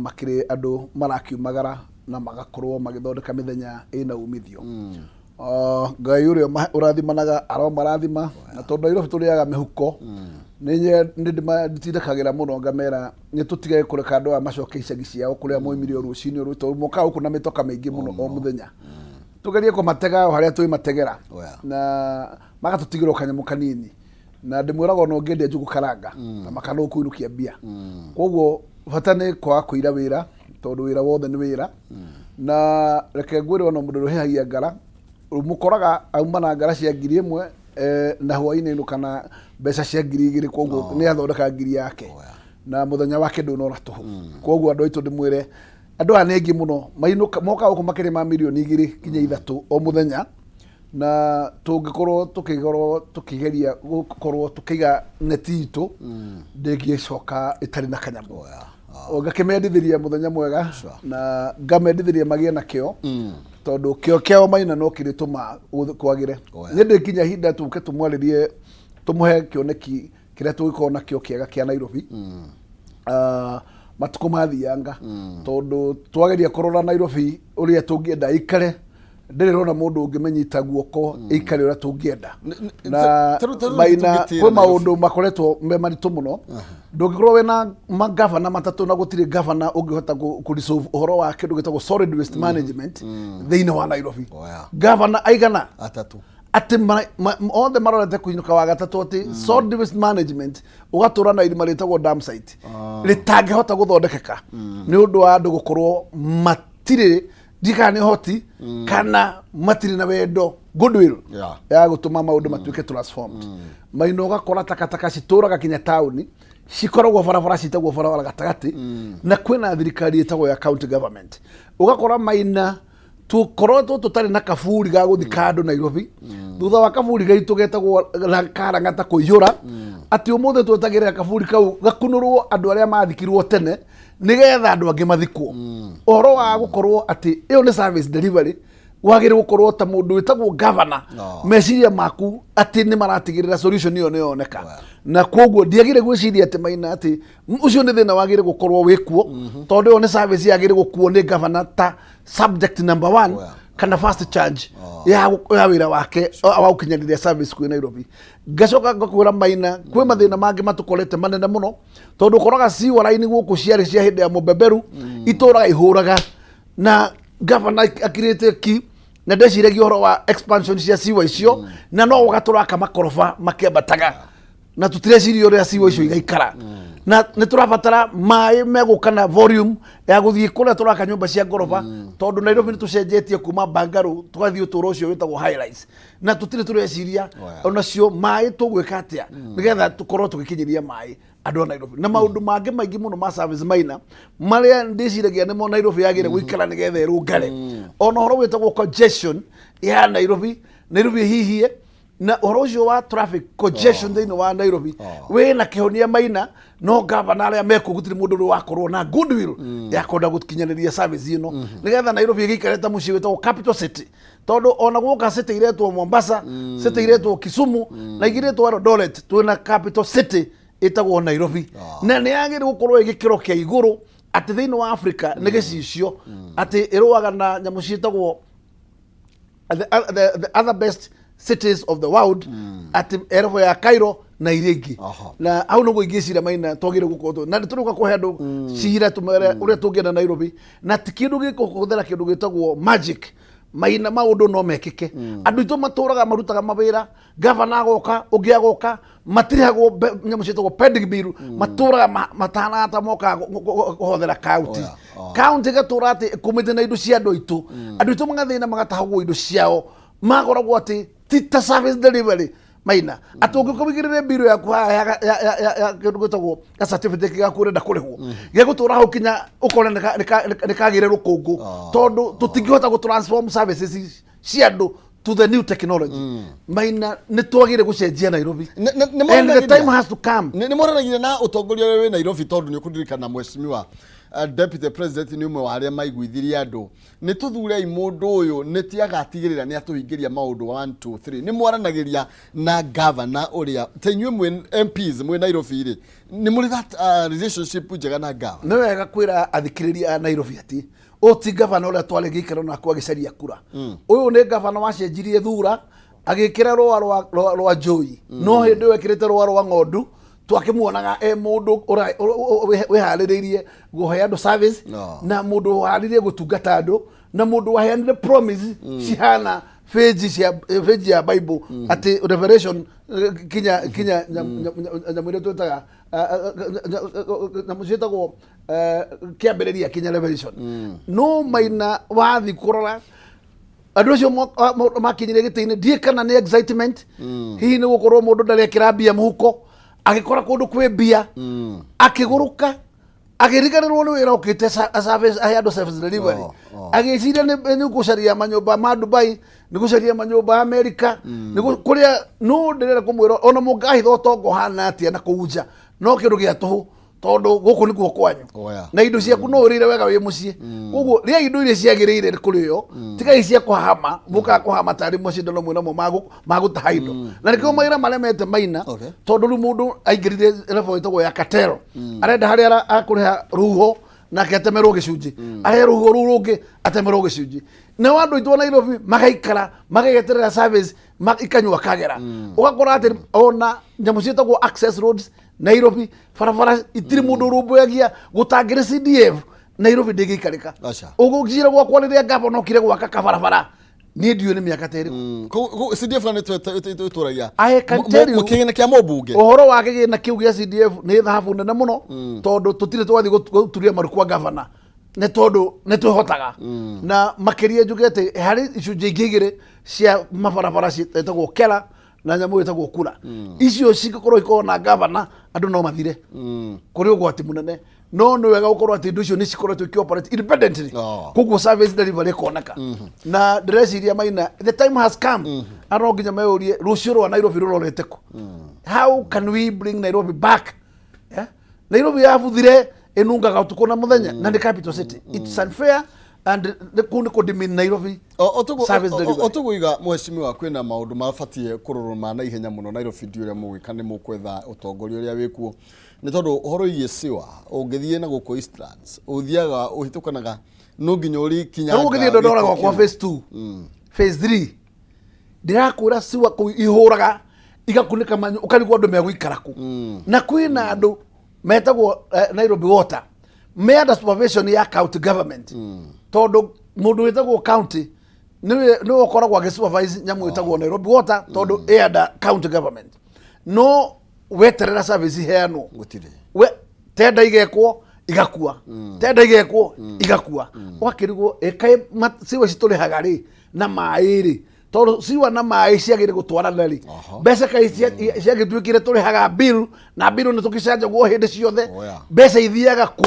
Makĩrĩ andũ marakiumagara na magakorwo magĩthondeka mĩthenya ĩna umithio. Ngai ũrĩa ũrathimanaga aromarathima, na tondũ Nairobi tũrĩaga mĩhuko, nĩ ndĩmatindĩkagĩra mũno ngamera nĩ tũtige kũreka andũ aya macoke icagi ciao kũrĩa moimire o rũcinĩ rũrũ, tondũ mokaga gũkũ na mĩtoka mĩingĩ mũno o mũthenya. Tũgerie kũmatega o harĩa twĩmategera na magatũtigĩra o kanyamũ kanini, na ndĩmwĩraga ona ũngĩendia njũgũ karanga na makana ũkũinũkia mbia. Koguo bata nĩ kwaga kũira wĩra, tondũ wĩra wothe nĩ wĩra. Na reke ngwĩre, ona mũndũ ũrĩa ũhĩhagia ngara mũkoraga auma na ngara cia 1000, na hwainĩ inũka na mbeca cia 2000, koguo nĩ athondeka ngiri yake na mũthenya wake ndũnora tũhũ. Koguo andũ aitũ, ndĩmwĩre andũ aya nĩ aingĩ mũno mainũka moka gũkũ makĩrĩ ma mirioni 2 nginya 3 o mũthenya, na tũngĩkorwo tũkĩgorwo tũkĩgeria gũkorwo tũkĩiga neti itũ ndĩngĩcoka ĩtarĩ na kanyamũ. Ngakĩmendithĩria mũthenya mwega na ngamendithĩria magĩe na kĩo, tondũ kĩo kĩao maina no kĩrĩtũma kwagĩre. Nĩ ndĩkinya ihinda tũke tũmwarĩrie, tũmũhe kĩoneki kĩrĩa tũgĩkorwo nakĩo kĩega kĩa Nairobi. Matukũ mathianga, tondũ twageria kũrora Nairobi ũrĩa tũngĩenda ĩikare, ndĩrĩ rona mũndũ ũngĩmĩnyita guoko ĩikare ũrĩa tũngĩenda. Na ta rĩu maina tũngĩtĩra kwĩ Nairobi. Maũndũ makoretwo me maritũ mũno. Ndũngĩkorwo wĩna magavana matatũ na gũtirĩ gavana ũngĩhota kũ resolve ũhoro wa kĩndũ gĩtagwo solid waste management thĩinĩ wa Nairobi. Gavana aigana? Atatũ. Atĩ othe marorete kũinũka wa gatatũ, atĩ solid waste management ũgatũra na irima rĩtagwo dump site rĩtangĩhota gũthondekeka nĩ ũndũ wa andũ gũkorwo matirĩ, ndikana nĩ hoti kana matirĩ na wendo, goodwill ya gũtũma maũndũ matuĩke transformed. Maina ũgakora takataka citũraga kinya taũni, cikoragwo barabara citagwo barabara gatagatĩ, na kwĩna thirikari ĩtagwo ya county government. Ũgakora maina tũkoretwo tũtarĩ na kaburi ga gũthika andũ Nairobi, thutha wa kaburi gaitũ getagwo Karang'ata kũiyũra, atĩ ũmũthĩ twetagĩrĩra kaburi kau gakunũrwo andũ arĩa mathikirwo tene nĩgetha andũ angĩ mathikwo. Ũhoro wa gũkorwo atĩ ĩyo nĩ service delivery, wagĩrĩire gũkorwo ta mũndũ wĩtagwo governor meciria maku atĩ nĩ maratigĩrĩra solution ĩyo nĩ yoneka. Na koguo ndiagĩrĩire gwĩciria atĩ maina atĩ ũcio nĩ thĩna wagĩrĩire gũkorwo wĩkuo, tondũ ĩyo nĩ service yagĩrĩire gũkuo nĩ governor ta subject number one kana first charge ya wĩra wake wa gũkinyanĩria service kwĩ Nairobi. Ngacoka ngakwĩra maina kwĩ mathĩna mangĩ matũkorete manene mũno, tondũ ũkoraga sewer line gũkũ ciarĩ cia hĩndĩ ya mũbeberu, itũraga ihũraga na gavana akirĩte ki na ndeciragia ũhoro wa expansion cia sewer icio, na no ũgatũraka makoroba makĩambataga na tũtireciria ũrĩa sewer icio igaikara, na nĩ tũrabatara maĩ megũka na volume ya gũthiĩ kũrĩa tũraka nyũmba cia ngoroba, tondũ Nairobi nĩ tũcenjetie kuma bungalow tũgathiĩ ũtũũro ũcio wĩtagwo high rise, na tũtirĩ tũreciria onacio maĩ tũgwĩka atĩa nĩgetha tũkorwo tũgĩkinyĩria maĩ andũ a Nairobi, na maũndũ mangĩ maingĩ mũno ma service maina marĩa ndĩciragia nĩmo Nairobi yagĩrĩire gũikara nĩgetha ĩrũngare. Ona ũhoro wĩtagwo congestion ya Nairobi, Nairobi ĩhihie na ũhoro ũcio wa traffic congestion thĩinĩ wa Nairobi wĩna kĩhonia maina, no gavana arĩa mekuo gũtirĩ mũndũ ũrĩ wakorwo na goodwill ya kwenda gũkinyanĩria service ĩno nĩgetha Nairobi ĩgĩikare ta mũciĩ wĩtagwo capital city, tondũ ona gũka city iretwo Mombasa, city iretwo Kisumu na ingĩ iretwo Eldoret, twĩna capital city ĩtagwo Nairobi, na nĩ yagĩrĩire gũkorwo ĩ gĩkĩro kĩa igũrũ atĩ thĩinĩ wa Africa nĩ gĩcicio atĩ ĩrũaga na nyamũ ciĩtagwo the other best cities of the world, atĩ erobo ya Cairo na iria ingĩ. Na hau nĩguo ingĩciria maina twagĩrĩire gũkorwo na nĩ tũrĩũka kũhe andũ cira tũmere ũrĩa tũngĩenda Nairobi, na ti kĩndũ gĩkũhũthĩra kĩndũ gĩtagwo magic. Maina maũndũ no mekĩke. Andũ aitũ matũraga marutaga mawĩra, gavana agoka, ũngĩ agoka, matirĩhagwo nyamũ ciĩtagwo pending bill, matũraga matanaga ta mokaga kũhothera county. County ĩgatũra atĩ ĩkũmĩte na indo cia andũ aitũ, andũ aitũ magathĩna, magatahagwo indo ciao, magoragwo atĩ ti ta service delivery maina, atĩ ũngĩũka ũigĩrĩre mbirũ yaku haha ya kĩndũ gĩtagwo ga certificate gaku ũrenda kũrĩhwo, gĩgũtũra hau kinya ũkore nĩ kagĩre rũkũngũ, tondũ tũtingĩhota gũ transform services cia andũ to the new technology. Maina nĩ twagĩrĩire gũcenjia Nairobi and the time has to come. Nĩ moranagia na ũtongoria ũrĩa wĩ Nairobi, tondũ nĩ ũkũririkana mheshimiwa deputy president nĩ ũmwe wa arĩa maiguithirie andũ nĩ tũthurei mũndũ ũyũ nĩ ti agatigĩrĩra nĩ atũhingĩria maũndũ 1 2 3. Nĩ mwaranagĩria na gavana ũrĩa ta inyuĩ mwĩ MPs mwĩ Nairobi rĩ? Nĩ mũrĩ that relationship njega na ngava? Nĩ wega kwĩra athikĩrĩria a Nairobi atĩ ũyũ ti ngavana ũrĩa twarĩ gĩikaro nake agĩcaria kura. Ũyũ nĩ ngavana wacenjirie thura, agĩkĩra rũa rwa njũi, no hĩndĩ ĩyo ekĩrĩte rũa rwa ng'ondu. Twakĩmuonaga e mũndũ wĩharĩrĩirie kũhe andũ service, No. na mũndũ ũharĩrĩirie gũtungata andũ, na mũndũ waheanire promise cihana page cia page ya Bible, atĩ Revelation kinya nyamũ ĩrĩa twĩtaga nyamũ ciĩtagwo Kĩambĩrĩria kinya Revelation. No Maina, wathi kũrora andũ acio makinyire gĩtĩ-inĩ, ndiĩ kana nĩ excitement, hihi nĩ gũkorwo mũndũ ndarekĩra mbia mũhuko, agĩkora kũndũ kwĩ mbia, akĩgũrũka, akĩriganĩrwo nĩ wĩra ũkĩte service, ahe andũ service delivery. Oh. Agĩciria nĩ gũcaria manyũmba ma Dubai, nĩ gũcaria manyũmba ya America, nĩ kũrĩa. No ndĩrenda kũmwĩra, ona mũngahitha ũtonga ũhana atĩa na kũu nja, no kĩndũ gĩa tũhũ, tondũ gũkũ nĩkuo kwanyu. Oh, yeah. Na indo ciaku no ũrĩre wega wĩ mũciĩ. Koguo rĩa indo iria ciagĩrĩire kũrĩo, tigai cia kũhahama. Mũkaga kũhahama tarĩ macindano mwĩ namo magũtaha indo, na nĩkĩo mawĩra maremete, Maina. Tondũ rĩu mũndũ aingĩrire level ĩtagwo ya cartel, arenda harĩa akũrĩha rũhuho nake atemerwo gĩcunjĩ, arehe rũhuho rũu rũngĩ atemerwo gĩcunjĩ. Nao andũ aitũ a Nairobi magaikara magegeterera service ikanyua kagera. Ũgakora atĩ ona nyamũ ciĩtagwo access roads Nairobi, barabara itirĩ mũndũ ũrũmbũyagia. Gũtangĩrĩ CDF, Nairobi ndĩngĩikarĩka. Aca. Ũgũcira gwakwa, rĩrĩa ngavana okire gwaka kabarabara, niĩ ndiũĩ nĩ mĩaka ta ĩrĩkũ. CDF nĩ tũragia I can tell you- kĩgĩna kĩa mũmbunge. Ũhoro wa kĩgĩna kĩu gĩa CDF nĩ thahabu nene mũno, tondũ tũtirĩ twathiĩ gũturia maru kwa gavana, nĩ tondũ nĩ twĩhotaga. Na makĩria njuge atĩ harĩ icunjĩ ingĩ igĩrĩ cia mabarabara ciĩtagwo Kera na nyamũ ĩtagwo Kura. Icio cingĩkorwo ikorwo na gavana, andũ no mathire kũrĩ ũgwati mũnene. No nĩ wega gũkorwo atĩ indo icio nĩ cikoretwo ikĩoperate independently. Koguo service delivery ĩkoneka. Na ndĩreciria, Maina, the time has come, mm no nginya meyũrie rũciũ rwa Nairobi rũrorete kũ. How can we bring Nairobi back? Yeah? Nairobi yabuthire, ĩnungaga ũtukũ na mũthenya, na nĩ capital city. It's unfair and nĩ kũu nĩ kũdemean Nairobi service delivery. Otũgũiga, mheshimiwa, kwĩna maũndũ mabatiĩ kũrorwo ma naihenya mũno Nairobi. Ndi ũrĩa mũgwĩka nĩ mũkwetha ũtongoria ũrĩa wĩkuo, nĩ tondũ ũhoro wĩgiĩ sewer, ũngĩthiĩ na gũkũ Eastlands, ũthiaga ũhĩtũkanaga, no nginya ũrĩkinya. Rĩu ũngĩthiĩ Ndondora gwakwa phase 2, phase 3, ndĩrakwĩra ciwa kũu ihũraga igakunĩka manyu, ũkarigwo andũ megũikara kũ. Na kwĩna andũ metagwo Nairobi Water, me under supervision ya county government, tondũ mũndũ wĩtagwo county nĩwe ũkoragwo agĩsupervise nyamũ ĩtagwo Nairobi Water, tondũ ĩ under county government. No weterera service iheanwo, gũtirĩ. We tenda igekwo igakua, tenda igekwo igakua, ũgakĩrigwo ĩkaĩ ciwa ici tũrĩhaga rĩ na maĩ rĩ, tondũ ciwa na maĩ ciagĩrĩ gũtwarana rĩ. Mbeca kaĩ ciagĩtuĩkire tũrĩhaga bill, na bill nĩ tũgĩcanjagwo hĩndĩ ciothe. Oh, yeah. Mbeca ithiaga ku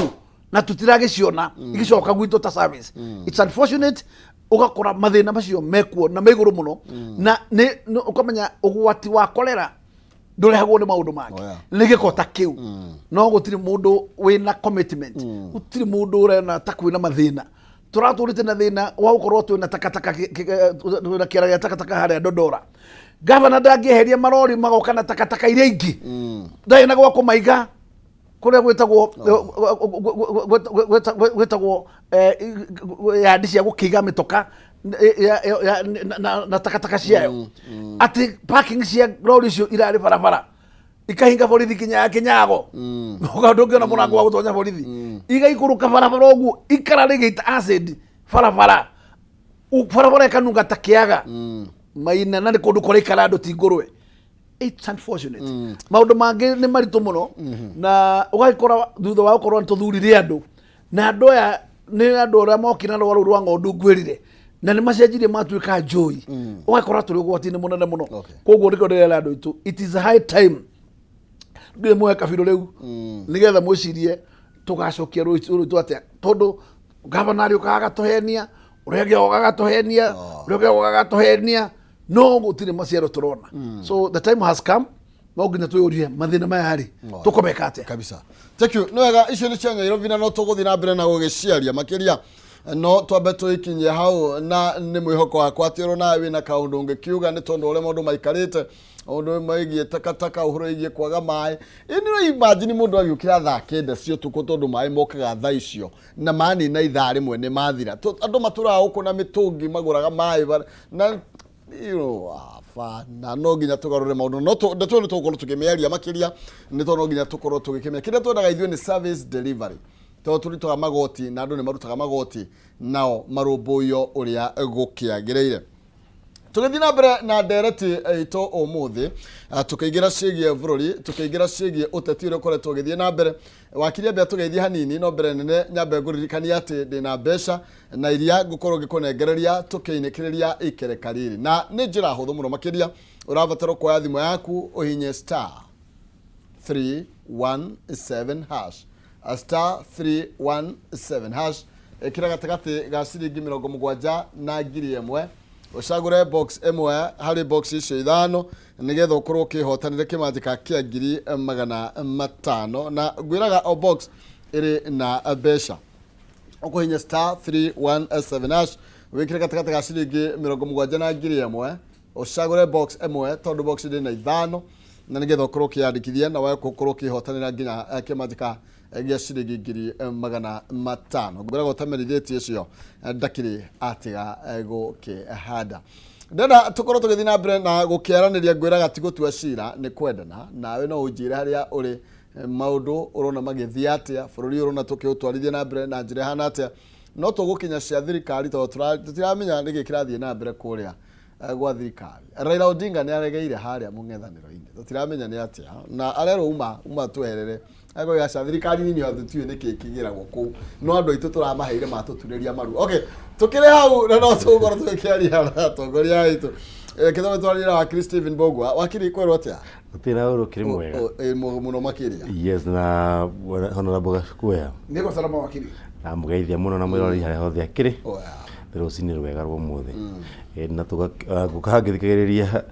na tũtiragĩciona igĩcoka gwitũ ta service? It's unfortunate. Ũgakora mathĩna macio mekuo na me igũrũ mũno, na nĩ ũkamenya ũgwati wa kolera ndũrehagwo nĩ maũndũ mangĩ. Oh, yeah. Nĩ gĩko ta kĩu. No gũtirĩ mũndũ wĩna commitment, gũtirĩ mũndũ ũrena ta kwĩna mathĩna. Tũratũrĩte na thĩna wa gũkorwo twĩna takataka, twĩna kĩara gĩa takataka harĩa Ndondora. Gavana ndangĩeheria marori magoka na takataka iria ingĩ, ndarĩ na gwa kũmaiga kũrĩa gwĩtagwo yandi cia gũkĩiga mĩtoka na takataka ciayo, atĩ parking cia rori icio irarĩ barabara, ikahinga borithi kinya ya Kinyago. Ndũngĩona mũrango wa gũtonya borithi, igaikũrũka barabara ũguo, ikararĩgĩta acid barabara. Barabara ĩkanunga ta kĩaga, Maina, na nĩ kũndũ kũraikara andũ, ti ngũrwe. It's unfortunate. Maũndũ mangĩ nĩ maritũ mũno, na ũgagĩkora thutha wa gũkorwo nĩ tũthurire andũ, na andũ aya nĩ andũ arĩa mokire na rũa rũu rwa ng'ondu ngwĩrire, na nĩ macenjirie matuĩka njũi, ũgakora tũrĩ ũgwati-inĩ mũnene mũno. Koguo nĩkĩo ndĩrera andũ aitũ, it is high time ngä muoe kabirå rä u, nä getha mwĩcirie tũgacokia rũĩ rũitũ atĩa, tondũ gavana arĩũkaga agatũhenia, ũrĩa ũngĩ oga agatũhenia, ũrĩa ũngĩ oga agatũhenia, no gũtirĩ maciaro tũrona. So the time has come, no nginya twĩyũrie mathĩna maya rĩ, tũkũmeka atĩa? Kabisa, thank you. Nĩ wega, icio nĩ cia Nairobi, na no tũgũthiĩ na mbere na gũgĩciaria makĩria, no twambe tũikinyie hau, na nĩ mwĩhoko wakwa atĩ oro nawe wĩna kaũndũ ũngĩkiuga, nĩ tondũ ũrĩa maũndũ maikarĩte. Maũndũ megiĩ takataka, ũhoro wĩgiĩ kwaga maĩ. Ĩ nĩ imagine mũndũ agĩũkĩra thaa 9 cia ũtukũ tondũ maĩ mokaga thaa icio na manina ithaa rĩmwe nĩ mathira. Andũ matũraga gũkũ na mĩtũngi magũraga maĩ na hapana, no nginya tũgarũre maũndũ. No ndeto ĩyo nĩ tũgũkorwo tũkĩmĩaria makĩria, nĩ tondũ no nginya tũkorwo tũgĩkĩmenya kĩrĩa twendaga ithuĩ nĩ service delivery, tondũ tũrutaga magoti na andũ nĩ marutaga magoti nao marũmbũiyo ũrĩa gũkĩagĩrĩire. Tũgĩthiĩ na mbere na ndereti itũ ũmũthĩ, tũkĩingĩra ciĩgiĩ bũrũri, tũkĩingĩra ciĩgiĩ ũteti ũrĩa ũkoretwo ũgĩthiĩ na mbere. Wakiri ambe atũgeithie hanini, no mbere nene nyambe ngũririkanie atĩ ndĩna mbeca na iria ngũkorwo ngĩkũnengereria tũkĩinĩkĩrĩria ikereka rĩrĩ, na nĩ njĩra hũthũ mũno makĩria. Ũrabatara kuoya thimũ yaku ũhinye star 317 hash, star 317 hash, ĩkĩra gatagatĩ ga ciringi 70 na 1000, ũcagũre box ĩmwe harĩ box icio ithano nĩgetha ũkorwo ũkĩhotanĩra kĩmanjĩka kĩa 500,000. Na ngwĩraga o box ĩrĩ na mbeca. Ũkũhinya star 317 hash, wĩkĩre gatagatĩ ga ciringi 70 na 1000, ũcagũre box ĩmwe tondũ box ndĩ na ithano, na nĩgetha ũkorwo ũkĩyandĩkithia na wae gũkorwo ũkĩhotanĩra nginya kĩmanjĩka gĩa ciringi 500,000. Ngwĩraga ũtamenyithĩtie ũcio ndakĩrĩ atiga gũkĩhanda. Ndenda tũkorwo tũgĩthiĩ na mbere na gũkĩaranĩria, ngwĩraga ti gũtua cira, nĩ kwendana. Nawe no ũnjĩre harĩa ũrĩ, maũndũ ũrona magĩthiĩ atĩa, bũrũri ũrona tũkĩũtwarithia na mbere na njĩra ĩhana atĩa. No tũgũkinya cia thirikari tondũ tũtiramenya nĩkĩ kĩrathiĩ na mbere kũrĩa gwa thirikari. Raila Odinga nĩ aregeire harĩa mũng'ethanĩro-inĩ, tũtiramenya nĩ atĩa, na arerwo uma tweherere. Akoiga aca, thirikari nini ona tũtiũĩ nĩkĩ kĩgĩragwo kũu, no andũ aitũ tũramaheire matũturĩria maru. Okay, tũkĩrĩ hau na no tũgũkorwo tũgĩkĩaria na atongoria aitũ. Kĩthomo twaria na wakiri Stephen Mbugua. Wakiri, kwerwo atĩa? Gũtirĩ na ũru, kĩrĩ mwega. Mũno makĩria. Yes, na Honorable Gakuya. Nĩ gũcora mawakiri. Na mũgeithia mũno na mwĩrori harĩa hothe akĩrĩ. Nĩ rũcinĩ rwega rwa ũmũthĩ. Na ngũkaga ngĩthikagĩrĩria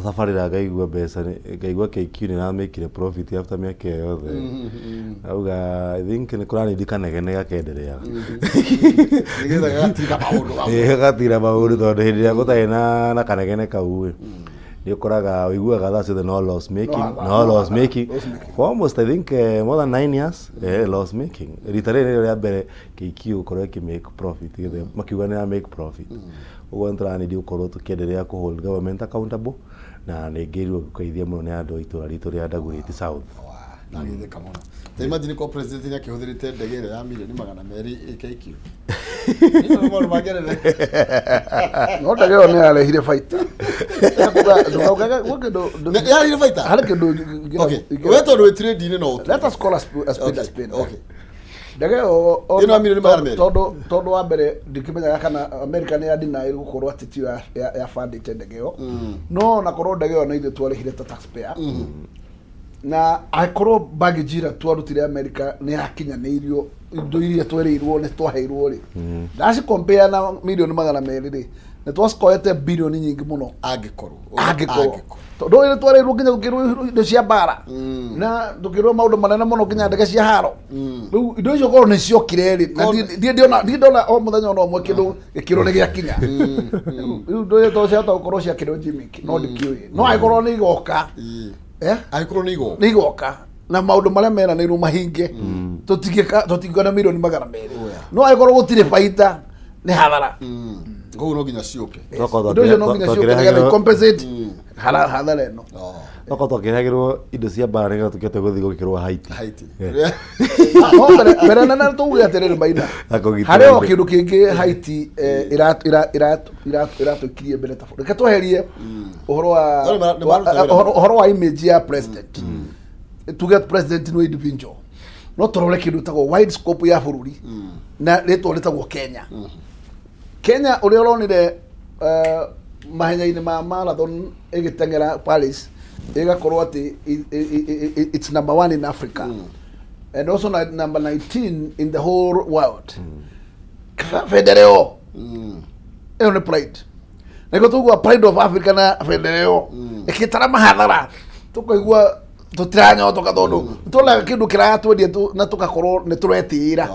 thabarĩra, ngaigua mbeca, ngaigua KQ nĩ ĩramĩkire profit after mĩaka ĩyo yothe. Auga I think nĩ kũranindi kanegene gakenderea. Nĩgetha gagatiga maũndũ hamwe. Gagatiga maũndũ, tondũ hĩndĩ ĩrĩa gũtarĩ na kanegene kau ĩ, nĩ ũkoraga ũiguaga thaa ciothe no loss making, no loss making for almost, I think, more than 9 years, loss making. Rita rĩrĩ nĩrĩo rĩa mbere KQ gũkorwo ĩkĩ make profit, gĩthe makiuga nĩ ya make profit. Ũguo nĩ tũranindi gũkorwo tũkĩenderea kũ hold government accountable, na nĩ ngĩrirwo gũkeithia mũno nĩ andũ a itũra ritũ rĩa Dagoretti South. Ndagĩtheka mũno. Ta imagine ko president nĩ akĩhũthĩrĩte ndege ĩrĩa ya mirioni 200 KQ. Nĩ maũndũ mangĩrere. No ndege ĩyo nĩ yarehire baita. Yarehire baita? Harĩ kĩndũ. Okay. We tondũ wĩ trade-inĩ no ũtue. Let us call a spade a spade. Ndege ĩyo Ĩno ya mirioni 200. Tondũ wa mbere ndikĩmenyaga kana America nĩ ya deny gũkorwo atĩ tiyo ya fundĩte ndege ĩyo, no ona korwo ndege ĩyo nĩ ithuĩ twarĩhire ta taxpayer, na angĩkorwo baggage ĩrĩa twarutire America nĩ yakinyanĩirio, indo iria twerĩirwo nĩ twaheirwo rĩ, ndaci compare na mirioni 200 rĩ, nĩ twacikoete bilioni nyingĩ mũno. Angĩkorwo. Angĩkorwo tondũ nĩ twarĩirwo nginya tũkĩrwo indo cia mbara na tũkĩrwo maũndũ manene mũno, nginya ndege cia haro. Rĩu indo icio korwo nĩ ciokire rĩ, na ndiĩ ndona o mũthenya ona ũmwe kĩndũ gĩkĩrwo nĩ gĩakinya. Rĩu indo icio to ciahota gũkorwo ciakĩrwo gimmick, no ndikĩũĩ, no angĩkorwo nĩ igoka. Eh? Angĩkorwo nĩ igoka. Nĩ igoka na maũndũ marĩa meranĩirwo mahinge, tũtingĩona mirioni 200, no angĩkorwo gũtirĩ baita nĩ hathara. Koguo no nginya ciũke. Tokorwo Indo icio no nginya ciũke nĩgetha compensate hathara ĩno. Tokorwo twakĩrehagĩrwo indo cia mbara nĩgetha tũkĩhote gũthiĩ gũkĩrwo Haiti. Haiti. No mbere nene tuge atĩrĩrĩ, Maina, Na kũgitĩra harĩ o indo. kĩndũ kĩngĩ Haiti iratũikirie mbere ta bũrũri. Reke tweherie ũhoro wa No, nĩ maruta wĩra. ũhoro wa image ya president, tuge president no individual, no tũrore kĩndũ ĩtagwo wide scope ya bũrũri na rĩtwa rĩtagwo Kenya. Kenya ũrĩa ũronire mahenya-inĩ ma marathon ĩgĩteng'era Paris, ĩgakorwo atĩ it's number one in Africa and also number 19 in the whole world. Bendera ĩyo ĩyo nĩ pride, nĩguo tũigua pride of Africa, na bendera ĩyo ĩkĩtara mahathara tũkaigua tũtiranyotoka, tondũ tuonaga kĩndũ kĩratwendia na tũgakorwo nĩ tũretĩĩra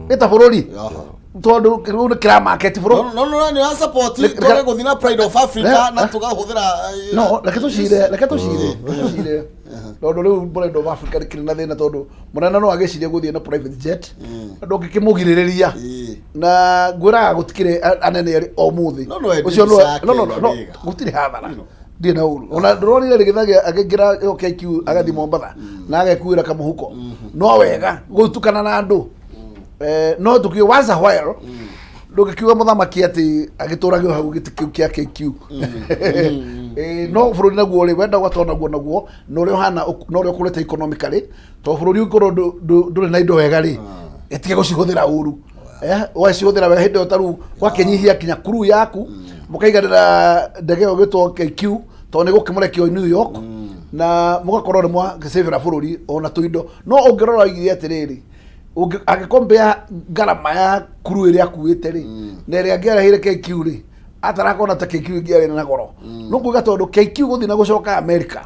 nĩ ta bũrũri. Tondũ rĩu nĩ kĩramarket bũrũri. No no nĩ support Reka- twage gũthiĩ na Pride of Africa na tũgahũthĩra No reke tũcire, reke tũcire, reke tũcire, tondũ rĩu Pride of Africa nĩ na thĩna, tondũ mũnene no agĩcirie gũthiĩ na private jet na ndũngĩkĩmũgirĩrĩria. Na ngwĩraga gũtikĩrĩ anene erĩ o mũthĩ. No, no, Ũcio mbica yake no, no, no, no, wega. gũtirĩ hathara, ndirĩ na ũru. Ona ndũronire rĩgĩthage akĩingĩra ĩyo KQ agathiĩ Mombatha na agekuĩra kamũhuko. No wega gũtukana na andũ. No tũkiuga once a while ndũngĩkiuga mũthamaki atĩ agĩtũragio hau gĩtĩ kĩu kĩa KQ. No bũrũri naguo rĩ, wenda ũgatona naguo naguo na ũrĩa ũhana na ũrĩa ũkũrĩte economically, tondũ bũrũri ũngĩkorwo ndũrĩ na indo wega rĩ, ĩtige gũcihũthĩra ũru. Ũgacihũthĩra wega hĩndĩ ĩyo, ta rĩu gwakĩnyihia kinya crew yaku, mũkaiganĩra ndege ĩyo ĩgĩtwo KQ, tondũ nĩ gũkĩmũrekio New York na mũgakorwo nĩ mwagĩcĩbĩra bũrũri ona tũindo. No ũngĩrora oigire atĩrĩrĩ, angĩkombea ngarama ya crew ĩrĩa akuĩte rĩ na ĩrĩa angĩarehire KQ rĩ, atarakona ta KQ ĩngĩarĩ na goro. No kuga tondũ KQ gũthiĩ na gũcoka America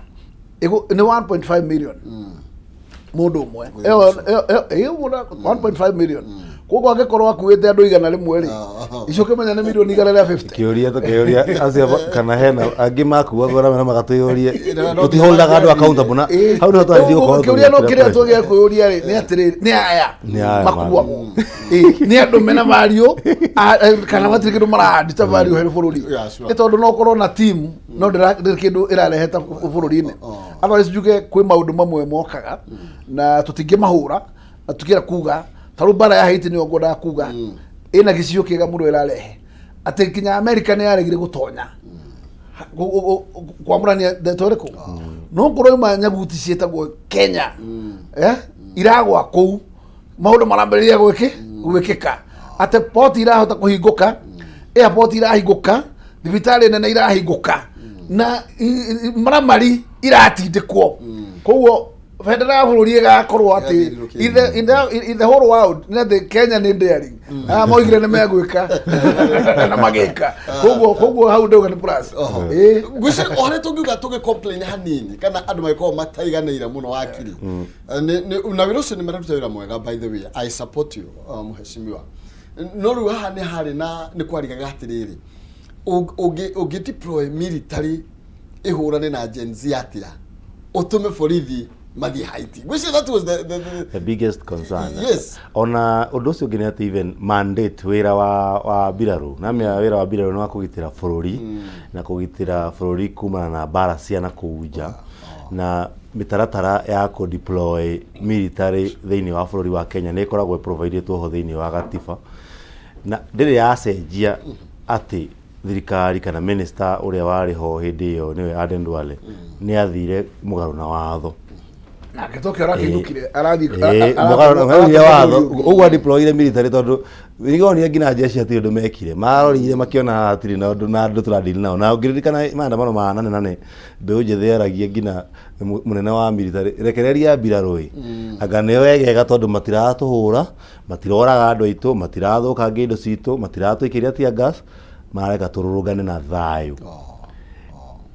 nĩ 1.5 million mũndũ ũmwe. Ĩyo 1.5 million, koguo angĩkorwo akuĩte andũ 100 rĩ, icio ũkĩmenya nĩ milioni 150. Kĩũria tũkĩũria acio kana hena angĩ makuagwo na mena magatwĩyũrie tũtiholdaga andũ accountable na hau nĩho twanjie gũkorwo. Kĩũria no kĩrĩa tũgĩa kwĩyũria rĩ, nĩ atĩrĩrĩ, nĩ aya Nĩ aya makuagwo? Nĩ andũ mena value kana matirĩ kĩndũ marahandi ta value harĩ bũrũri? Yeah, sure. Nĩ tondũ no ũkorwo na team no ndĩrĩ kĩndũ ĩrarehe ta bũrũri-inĩ. Otherwise njuge kwĩ maũndũ mamwe mokaga na tũtingĩmahũra na tũkĩra kuga ta rĩu mbara ya Haiti nĩyo ngwendaga kuga ĩna gĩcigo kĩega mũno ĩrarehe, atĩ nginya America nĩ yaregire gũtonya kwamũrania ndeto ĩrĩkũ, no ngorwo ima nyaguti ciĩtagwo Kenya iragwa kũu, maũndũ marambĩrĩria gwĩkĩka atĩ poti irahota kũhingũka, airport irahingũka, thibitarĩ nene irahingũka na maramari iratindĩkwo. Koguo bendera ya bũrũri ĩgakorwo atĩ in the whole world nĩ atĩ Kenya nĩ daring. Aya moigire nĩ megwĩka na magĩka. Koguo hau ndauga nĩ plus. Ngwĩciria o harĩa tũngiuga tũgĩ complain hanini kana andũ magĩkorwo mataiganĩire mũno wakiri. Na wĩra ũcio nĩ mararuta wĩra mwega, by the way, I support you, mheshimiwa. No rĩu haha nĩ harĩ na nĩ kwarigaga atĩrĩrĩ, ũngĩ deploy military ĩhũrane na Gen Z atĩa ũtũme borithi mathiĩ Haiti? Ngwĩciria that was the the biggest concern. Yes. Ona ũndũ ũcio ũngĩ nĩ atĩ even mandate wĩra wa mbirarũ namĩa, wĩra wa mbirarũ nĩ wa kũgitĩra bũrũri na kũgitĩra bũrũri kumana na mbara cia na kũu nja, na mĩtaratara ya kũ deploy military thĩinĩ wa bũrũri wa Kenya nĩ ĩkoragwo ĩprovidĩtwo ho thĩinĩ wa gatiba, na ndĩrĩ yacenjia atĩ thirikari kana minister ũrĩa warĩ ho hĩndĩ ĩyo, nĩwe Aden Duale, nĩ athire mũgarũ na watho. Nake tokyo arakĩinũkire arathiĩ Mũgarũ watho ũguo adeployire military, tondũ nĩgonire nginya jeshi hatirĩ ũndũ mekire, marorire makĩona hatirĩ na ũndũ na andũ tũradili nao. Na ũngĩririkana maandamano ma nane nane, mbeũ njĩthĩ yaragia nginya mũnene wa military, rekereria mbirarũ ĩ, anga nĩo wegega, tondũ matiratũhũra, matiroraga andũ aitũ, matirathũkangia indo citũ, matiratũikĩria tear gas, mareka tũrũrũngane na thayũ.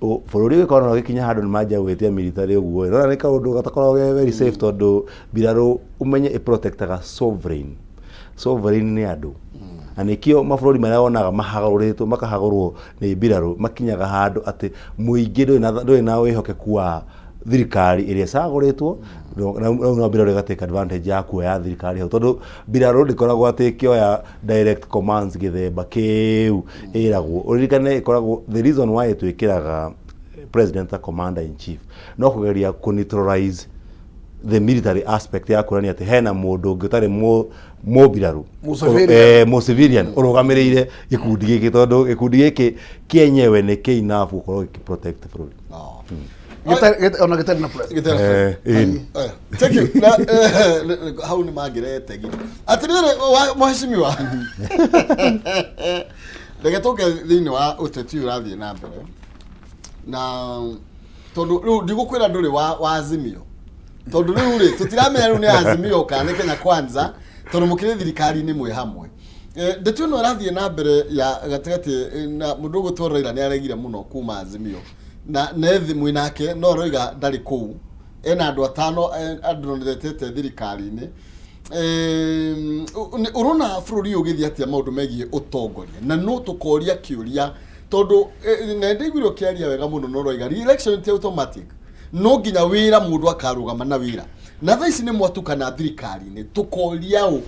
Bũrũri ũgĩkorwo na ũgĩkinya handũ nĩ manjia gwĩtia military ũguo ĩ, nĩ kaũndũ gatakoragwo ge very safe, tondũ mbirarũ ũmenye ĩ protectaga sovereign. Sovereign nĩ andũ, na nĩkĩo mabũrũri marĩa wonaga mahagũrĩtwo makahagũrwo nĩ mbirarũ makinyaga handũ atĩ mũingĩ ndũrĩ na wĩhokeku wa thirikari ĩrĩa ĩcagũrĩtwo. No mbirarũ ĩga take advantage ya kuoya thirikari hau, tondũ mbirarũ ndĩkoragwo atĩ ĩkĩoya direct commands gĩthemba kĩu ĩragwo. Ũririkane ĩkoragwo the reason why twĩkĩraga president ta commander in chief no kũgeria kũ neutralize the military aspect ya kuonania atĩ hena mũndũ ũngĩ ũtarĩ mũmbirarũ. Mũcivilian. Mũcivilian ũrũgamĩrĩire gĩkundi gĩkĩ, tondũ gĩkundi gĩkĩ kĩenyewe nĩ kĩ enough gũkorwo gĩkĩ protect bũrũri. Ona gĩtarĩ na president. Ĩni. Thank you. Na hau nĩ mangĩretegi atĩrĩrĩ mheshimiwa, reke tũke thĩinĩ wa ũteti ũyũ ũrathiĩ na mbere, na tondũ rĩu ndigũkwĩra ndũrĩ wa Azimio, tondũ rĩu rĩ tũtiramenya rĩu nĩ Azimio kana nĩ Kenya Kwanza, tondũ mũkĩrĩ thirikari-inĩ mwĩ hamwe. Ndeto ĩno ĩrathiĩ na mbere ya gatagatĩ na mũndũ ũgũtwo Raila nĩ aregire mũno kuma Azimio na nethi mwĩ nake, no aroiga ndarĩ kũu, ena andũ atano andũ nominatete thirikari-inĩ. Ũrona bũrũri ũyũ ũgĩthiĩ atĩa maũndũ megiĩ ũtongoria? Na no tũkoria kĩũria tondũ na ndaiguire ũkĩaria wega mũno na ũroiga re-election ti automatic. No nginya wĩra mũndũ akarũgama na wĩra. Na thaa ici nĩ mwatukana thirikari-inĩ, tũkoria ũ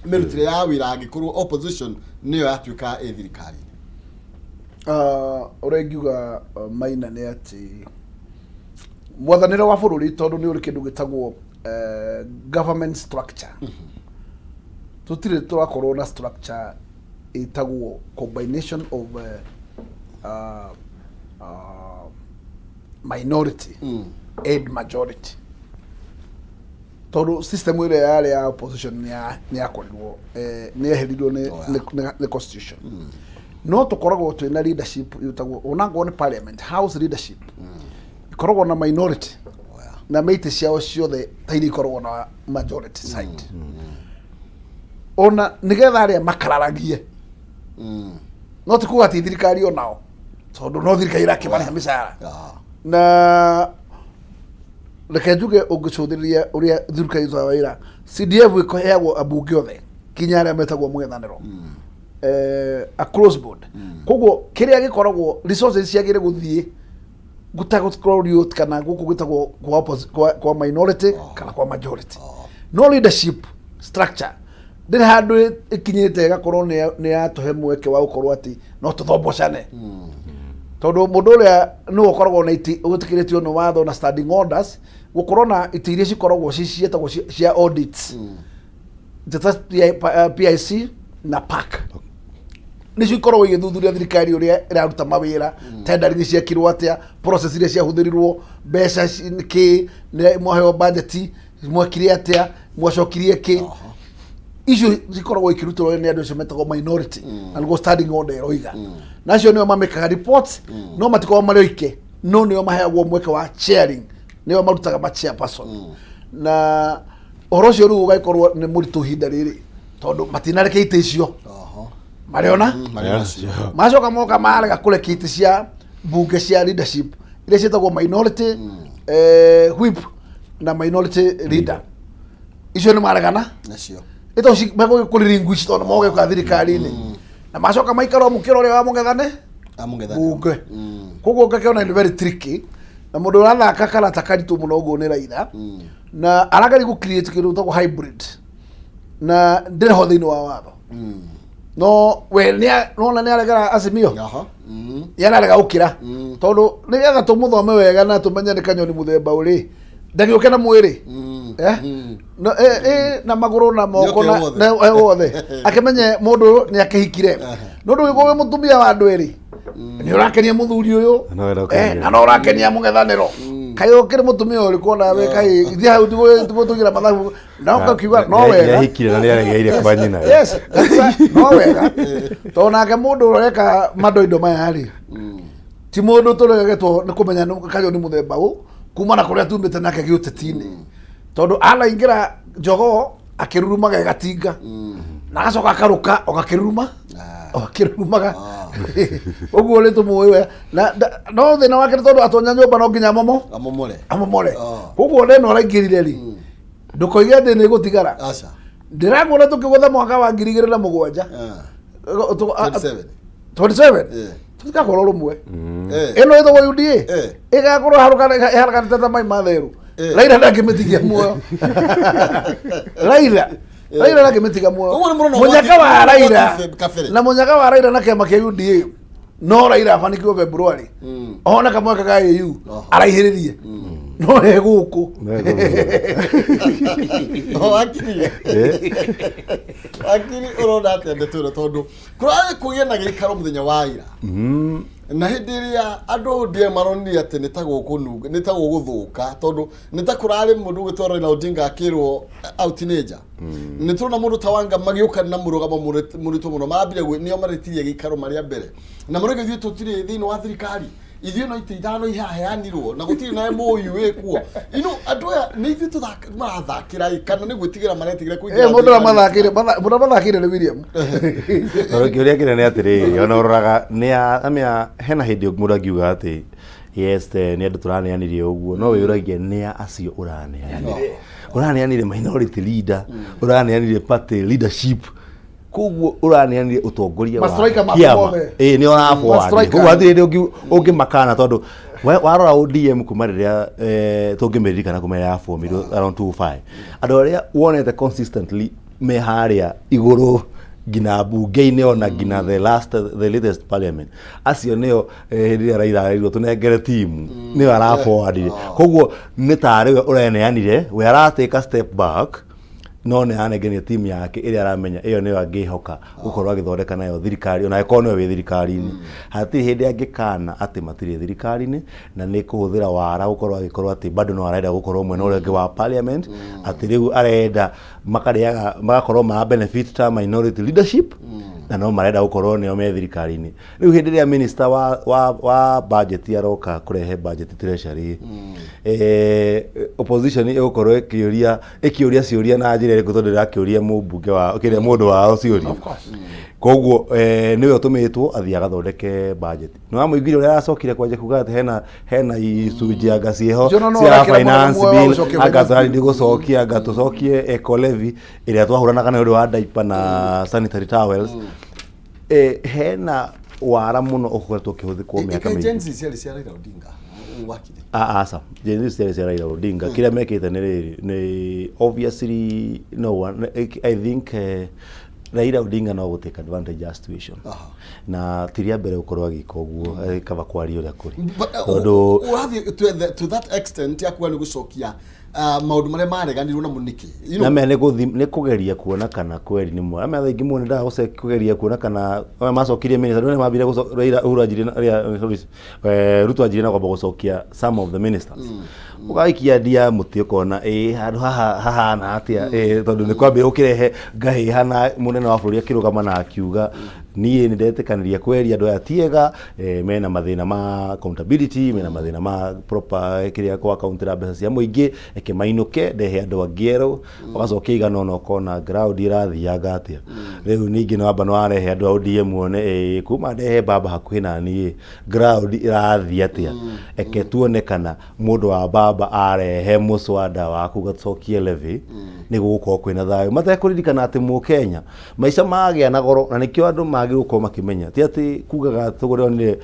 mĩrutĩre ya wĩra angĩkorwo opposition nĩyo yatuĩka ĩ thirikari-inĩ? Ũrĩa ingiuga Maina nĩ atĩ mwathanĩre wa bũrũri tondũ nĩ ũrĩ kĩndũ gĩtagwo government structure. Tũtirĩ tũrakorwo na structure ĩtagwo combination of minority and majority, tondũ system ĩrĩa yarĩ ya opposition nĩ yakorirwo nĩ yeherirwo nĩ constitution. No tũkoragwo twĩna leadership ĩtagwo, onangorwo nĩ parliament house leadership, ĩkoragwo na minority na meitĩ ciao ciothe ta iria ikoragwo na majority side, ona nĩgetha arĩa makararagie. No ti kuga atĩ thirikari onao, tondũ no thirikari ĩrakĩmarĩha mĩcara. Na reke njuge, ũngĩcũthĩrĩria ũrĩa thirikari ĩrutaga wĩra, CDF ĩheagwo ambunge othe kinya arĩa metagwo mũng'ethanĩro, across board. Koguo kĩrĩa gĩkoragwo resources ciagĩrĩire gũthiĩ gũtagũkorwo kana gũkũ gwĩtagwo kwa minority kana kwa majority, no leadership structure ndĩrĩ handũ ĩkinyĩte ĩgakorwo nĩ yatũhe mweke wa gũkorwo atĩ no tũthombocane, tondũ mũndũ ũrĩa nĩwe ũkoragwo na itĩ ũgĩtĩkĩrĩtio nĩ watho na standing orders gũkorwo na itĩ iria cikoragwo ci ciĩtagwo cia audits, ta PIC na PAC, nĩcio ikoragwo igĩthuthuria thirikari ũrĩa ĩraruta mawĩra, tendering ciekirwo atĩa, process iria ciahũthĩrirwo, mbeca kĩ nĩ mwaheo budget, mwekire atĩa, mwacokirie kĩ. Icio cikoragwo ikĩrutwo nĩ andũ acio metagwo minority, na nĩguo standing order ĩroiga. Na acio nĩo mamĩkaga reports, no matikoragwo marĩ oike, no nĩo maheagwo mweke wa chairing, nĩo marutaga ma chairperson. Na ũhoro ũcio rĩu ũgagĩkorwo nĩ mũritũ ihinda rĩrĩ, tondũ matinareke itĩ icio marĩona. Marĩ nacio. Macoka moka marega kũrekia itĩ cia mbunge cia leadership iria ciĩtagwo minority whip na minority leader. Icio nĩ maregana nacio. Ito megũkũriringu ici, tondũ mogĩũka thirikari-inĩ na macoka maikara o mũkĩra ũrĩa wa mũng'ethane amũng'ethanĩro bunge. Koguo ngakĩona nĩ very tricky, na mũndũ ũrathaka karata karitũ mũno ũguo nĩ Raila, na arageria gũ create kĩndũ gĩtagwo hybrid, na ndĩrĩ ho thĩinĩ wa watho. No we nona nĩ aregera Azimio. Nĩ ararega gũkĩra, tondũ nĩgetha tũmũthome wega na tũmenye nĩ kanyoni mũthemba ũrĩ, ndagĩũke na mwĩrĩ. Eh? No, na magũrũ na moko Nĩoke wothe. na wothe akĩmenye mũndũ nĩ akĩhikire. Nĩ ũndũ wĩ mũtumia wa andũ erĩ, nĩ ũrakenia mũthuri ũyũ Na no ũrakenia. Na no ũrakenia mũng'ethanĩro. Kaĩ ũkĩrĩ mũtumia ũrĩkũ onawe? Kaĩ ithiĩ hau tigũtũgira mathabu na ũkakiuga no wega. Nĩahikire na nĩaregeire kwa nyina. Yes, kabisa, no wega, tondũ nake mũndũ ũreka mandoindo maya rĩ, ti mũndũ tũregetwo nĩ kũmenya nĩ kanyoni mũthemba ũ kuma na kũrĩa tumĩte nake gĩũteti-inĩ, tondũ anaingĩra jogoo akĩrurumaga ĩgatinga, na agacoka akarũka o gakĩruruma o akĩrurumaga ũguo nĩ tũmũĩ we. No thĩna wake nĩ tondũ atonya nyũmba no nginya momo amomore. Amomore. Koguo neno araingĩrire rĩ, ndũkoige atĩ nĩ gũtigara. Aca. Ndĩrakuona tũkĩgũtha mwaka wa 2007. 27. 27. Tũtigakorwo rũmwe. Ĩno ĩtagwo UDA ĩgakorwo ĩharũkanĩte ta mai ma therũ. Raila ndangĩmĩtigia muoyo. Raila ndangĩmĩtiga muoyo. Ũguo nĩ mũrona Mũnyaka wa Raila kabere. na mũnyaka wa Raila na kĩama kĩa UDA, no Raila abanikiwe February, one kamweke ka AU araihĩrĩrie, no e gũkũ. O, akiri akiri, ũrona atĩa ndeto ĩno, tondũ kũrarĩ kũgĩe na gĩikaro mũthenya wa ira, na hĩndĩ ĩrĩa andũ ODM maronire atĩ nĩ ta gũkũnunga, nĩ ta gũgũthũka, tondũ nĩ ta kũrarĩ mũndũ ũgwĩtwo Raila Odinga akĩrwo out nĩ nja, nĩ tũrona mũndũ ta Wanga magĩũka na mũrũgamo mũritũ mũno, marambire nĩo marĩtirie gĩikaro marĩ a mbere, na marauga ithuĩ tũtirĩ thĩinĩ wa thirikari, ithuĩ no itĩ ithano ihaheanirwo na gũtirĩ na MOU ĩkuo ino. Andũ aya nĩ ithuĩ marathakĩra ĩ, kana nĩ gwĩtigĩra maretigĩra kũingĩra Mũndũ ũrĩa thirikari? mathakĩire, mũndũ ũrĩa mathakĩire nĩ William. Tondũ kĩũria kĩnene nĩ atĩrĩrĩ, ona ũroraga nĩ amĩa hena hĩndĩ mũndũ angiuga atĩ yes, nĩ andũ tũraneanire ũguo, no wĩyũragie nĩ a acio ũraneanire. Ũraneanire minority leader, ũraneanire party leadership, koguo ũraneanire ũtongoria wa Ma-striker maku kĩama. mothe. Ĩĩ, nĩ ũraforward. Ma-striker. Koguo hatirĩ hĩndĩ ũngĩmakana tondũ warora ODM kuma rĩrĩa tũngĩmĩririkana kuma rĩrĩa yabomirwo around 2005, andũ arĩa wonete consistently me harĩa igũrũ nginya mbunge-inĩ ona nginya the latest parliament, acio nĩo hĩndĩ ĩrĩa Raila arerirwo tũnengere timu nĩo araforwardire. Koguo nĩ tarĩ we ũreneanire, we aratake step back, no nĩ aranengeria timu yake ĩrĩa aramenya ĩyo nĩyo angĩhoka gũkorwo agĩthondeka nayo thirikari, ona angĩkorwo nĩwe wĩ thirikari-inĩ. Hatirĩ hĩndĩ angĩkana atĩ matirĩ thirikari-inĩ, na nĩ kũhũthĩra wara gũkorwo agĩkorwo atĩ bado no arenda gũkorwo mwena ũrĩa ũngĩ wa parliament, atĩ rĩu arenda makarĩaga magakorwo mara benefit ta minority leadership, na no marenda gũkorwo nĩo me thirikari-inĩ. Rĩu hĩndĩ ĩrĩa minister wa budget aroka kũrehe budget treasury, opposition ĩgũkorwo ĩkĩũria ciũria na njĩra ĩrĩkũ, tondũ ĩrakĩũria mũmbunge wa kĩrĩa mũndũ wao ciũria? Koguo nĩwe ũtũmĩtwo athiĩ agathondeke budget. Nĩ wamũiguire ũrĩa aracokire kwanja kuga atĩ hena icunjĩ anga ciĩho Jono no cia arekĩra finance mũndũ wa bill, gũcokia anga finance tũrathiĩ gũcokia, anga tũcokie eco levy ĩrĩa twahũranaga nayo ũndũ wa diaper na sanitary towels. Hena wara mũno ũkoretwo ũkĩhũthĩkwo mĩaka mĩingĩ. Gen Z ciarĩ cia Raila Odinga wakire? Aca, Gen Z ciarĩ cia Raila Odinga. Kĩrĩa mekĩte nĩ rĩrĩ, nĩ obviously no one, I think Raila Odinga no gũ take advantage ya situation, na ti rĩa mbere gũkorwo agĩka ũguo, kaba kwaria ũrĩa kũrĩ. But, Tondũ ũrathiĩ to that extent ya kuga nĩ gũcokia maũndũ marĩa mareganirwo namo nĩkĩ? Na mea nĩ kũgeria kuona kana kweri nĩ mwa mea thaingĩ mũno nĩndaga kũgeria kuona kana aya macokirie minister nĩ mambire Raila Uhuru anjirie na Raila, sorry, Ruto anjirie na kwamba gũcokia some of the ministers, ũgaikia ndia mũtĩ ũkona ĩ handũ haha hahana atĩa, tondũ nĩ kwambia gũkĩrehe ngahĩha, na mũnene wa bũrũri akĩrũgama na akiuga, "Niĩ nĩ ndetĩkanĩria kweri andũ aya ti ega, mena mathĩna ma accountability, mena mathĩna ma proper kĩrĩa kwa accountĩra mbeca cia mũingĩ, reke mainũke ndehe andũ angĩ erũ." Ũgacokia igana ona ũkona ground ĩrathianga atĩa. Rĩu ningĩ nĩ wamba nĩ warehe andũ a ODM, wone kuma ndehe baba hakuhĩ na niĩ ground ĩrathiĩ atĩa. Eke tuone kana mũndũ wa baba arehe mũswada wa kuga tũcokie levy nĩ gũgũkorwo kwĩna thayũ, matekũririkana atĩ mũkenya maica magĩa na goro, na nĩkĩo andũ magĩrĩirwo gũkorwo makĩmenya ti atĩ kugaga tũgũrĩonire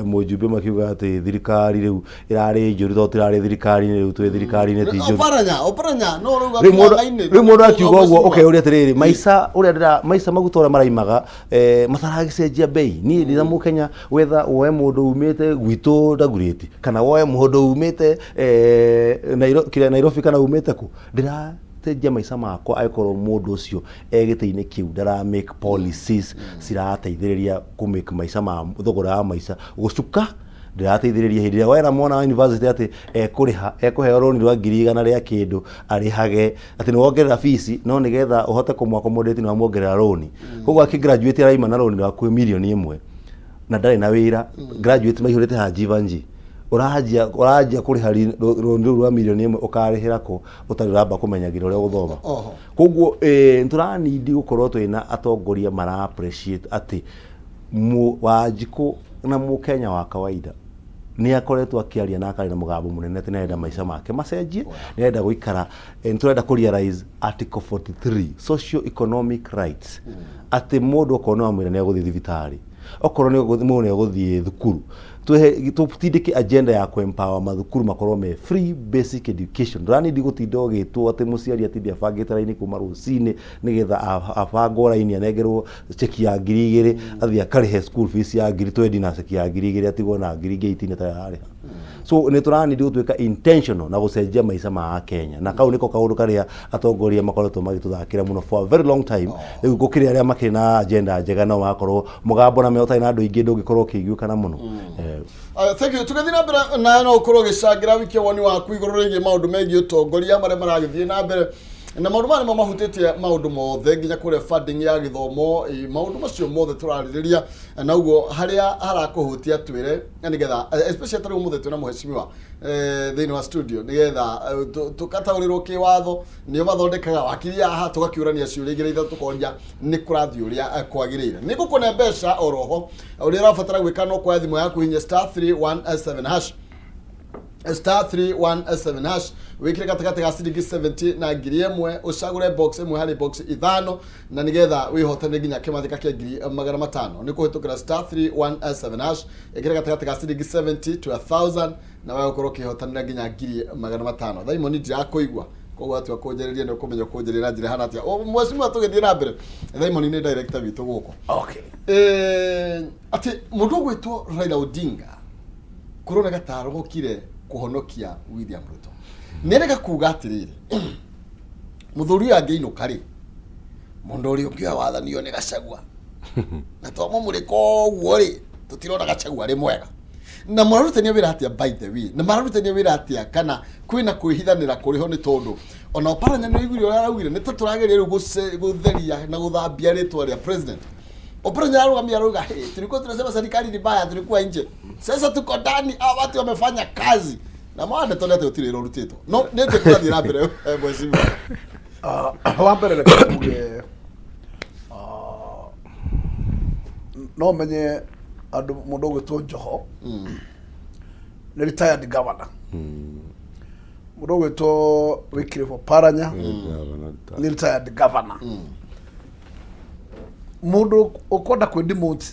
mũjumbe makiuga atĩ thirikari rĩu ĩrarĩ njũru tondũ tũrarĩ thirikari-inĩ, rĩu twĩ thirikari-inĩ ti njũru. Oparanya, Oparanya, no rĩu Rĩu mũndũ akiuga ũguo, ũkeyũria atĩrĩrĩ, maica ũrĩa ndĩra maica maguta ũrĩa maraimaga, mataragĩcenjia bei, niĩ ndĩ na mũkenya wetha woe mũndũ umĩte gwitũ Dagoretti kana woe mũndũ umĩte kĩrĩa Nairobi kana umĩte kũ, ndĩracenjia maica makwa angĩkorwo mũndũ ũcio e gĩtĩ-inĩ kĩu ndara make policies cirateithĩrĩria kũ make maica ma thogora wa maica gũcuka. Ndĩrateithĩrĩria hĩndĩ ĩrĩa wera mwana wa university atĩ ekũrĩha ekũheo rũni rwa 100,000 rĩa kĩndũ arĩhage, atĩ nĩ wongerera fees, no nĩgetha ũhote kũmũ accommodate nĩ wamuongerera rũni. Koguo akĩ graduate araima na rũni rwa hakuhĩ 1 million na ndarĩ na wĩra. Graduate maihũrĩte haha Jeevanjee, ũranjia kũrĩha rũni rũu rwa 1 million, ũkarĩhĩra kũ ũtarĩ ũramba kũmenya nginya ũrĩa ũgũthoma? Koguo nĩtũranindi gũkorwo twĩna atongoria mara appreciate atĩ Wanjikũ na mũkenya wa kawaida nĩ akoretwo akĩaria na akarĩ na mũgambo mũnene atĩ nĩarenda maica make macenjie, nĩarenda gũikara, nĩtũrenda kũ realize Article 43 socio economic rights, atĩ mũndũ okorwo nĩ wamwĩra nĩ egũthiĩ thibitarĩ, okorwo nĩ mũndũ nĩ egũthiĩ thukuru, tũtindĩke agenda ya kũ empower mathukuru makorwo me free basic education. Ndũranindi gũtinda ũgĩtwo atĩ mũciari atinde abangĩte raini kuma rũcinĩ nĩgetha abangwo raini anengerwo cheki ya 2,000 athiĩ akarĩhe school fees ya 20,000, na cheki ya 2,000 atigwo na ngiri ingĩ 18 atarĩ ararĩha. So nĩ tũranindi gũtuĩka intentional na gũcenjia maica ma Akenya, na kau nĩko kaũndũ karĩa atongoria makoretwo magĩtũthakĩra mũno for a very long time. Rĩu gũkĩrĩ arĩa makĩrĩ na agenda njega, no magakorwo mũgambo na me ũtarĩ na andũ aingĩ ndũngĩkorwo ũkĩiguĩkana mũno. Thank you. Tũgĩthiĩ na mbere nawe no ũkorwo ũgĩcangĩra wikie woni waku igũrũ rĩgiĩ maũndũ megiĩ ũtongoria marĩa maragĩthiĩ na mbere, na maũndũ maya nĩmo mahutĩtie maũndũ mothe nginya kũrĩa funding ya gĩthomo, maũndũ macio mothe tũrarĩrĩria, na ũguo harĩa harakũhutia twĩre na nĩgetha especially tarĩu ũmũthĩ twĩna mũhecimiwa thĩinĩ wa studio nĩgetha tũkataũrĩrwo kĩwatho, nĩo mathondekaga wakiri haha, tũgakĩũrania ciũria igĩrĩ ithatũ, tũkoria nĩ kũrathiĩ ũrĩa kwagĩrĩire. Nĩ ngũkũne mbeca oroho, ũrĩa ũrabatara gwĩka no kuoya thimũ yaku hinya *317#. Star 317 hash, wikire gatagatĩ ga ciringi 70 na 1000, ũcagũre box ĩmwe harĩ box ithano, na nĩgetha wĩhotane nginya kĩmathĩka kĩa 500,000 nĩ kũhĩtũkĩra star 317 hash. Ĩkĩre gatagatĩ ga ciringi 70 to 1000 na we ũkorwo ũkĩhotanĩra nginya 500,000. Thaimoni ndirakũigua, koguo atua kũnjĩrĩria nĩ ũkũmenya ũkũnjĩrĩra na njĩra ĩhana atĩa. O, mheshimiwa, tũgĩthiĩ na mbere, Thaimoni nĩ director witũ gũkũ. Atĩ mũndũ ũgwĩtwo Raila Odinga kũroneka ta arogokire kũhonokia William Ruto. Nĩ kuga atĩrĩrĩ, mũthuri ũyũ angĩinũka rĩ, mũndũ ũrĩa ũngĩoya wathani ũyũ nĩ Gachagua, na twamũmũrĩka ũguo rĩ, tũtirona Gachagua arĩ mwega. Na mararutania wĩra atĩa, by the way? Na mararutania wĩra atĩa, kana kwĩna kwĩhithanĩra kũrĩ ho? Nĩ tondũ ona Oparanya nĩ ũiguire ũrĩa araugire, nĩ ta tũrageria rĩu gũtheria na gũthambia rĩtwa rĩa president. Oparanya arũgamia arauga, "Hey, tulikuwa tunasema serikali ni mbaya, tulikuwa nje, sasa tuko ndani, hawa watu wamefanya kazi." Na maana ndeto nĩ atĩ gũtirĩ wĩra ũrutĩtwo. No nĩ atĩ kũrathiĩ na mbere, mheshimiwa? Ah, wa mbere reke tuge, no menye andũ, mũndũ ũgwĩtwo Joho nĩ retired governor, mũndũ ũgwĩtwo Wycliffe Oparanya nĩ retired governor. Mũndũ ũkwenda kwĩ demote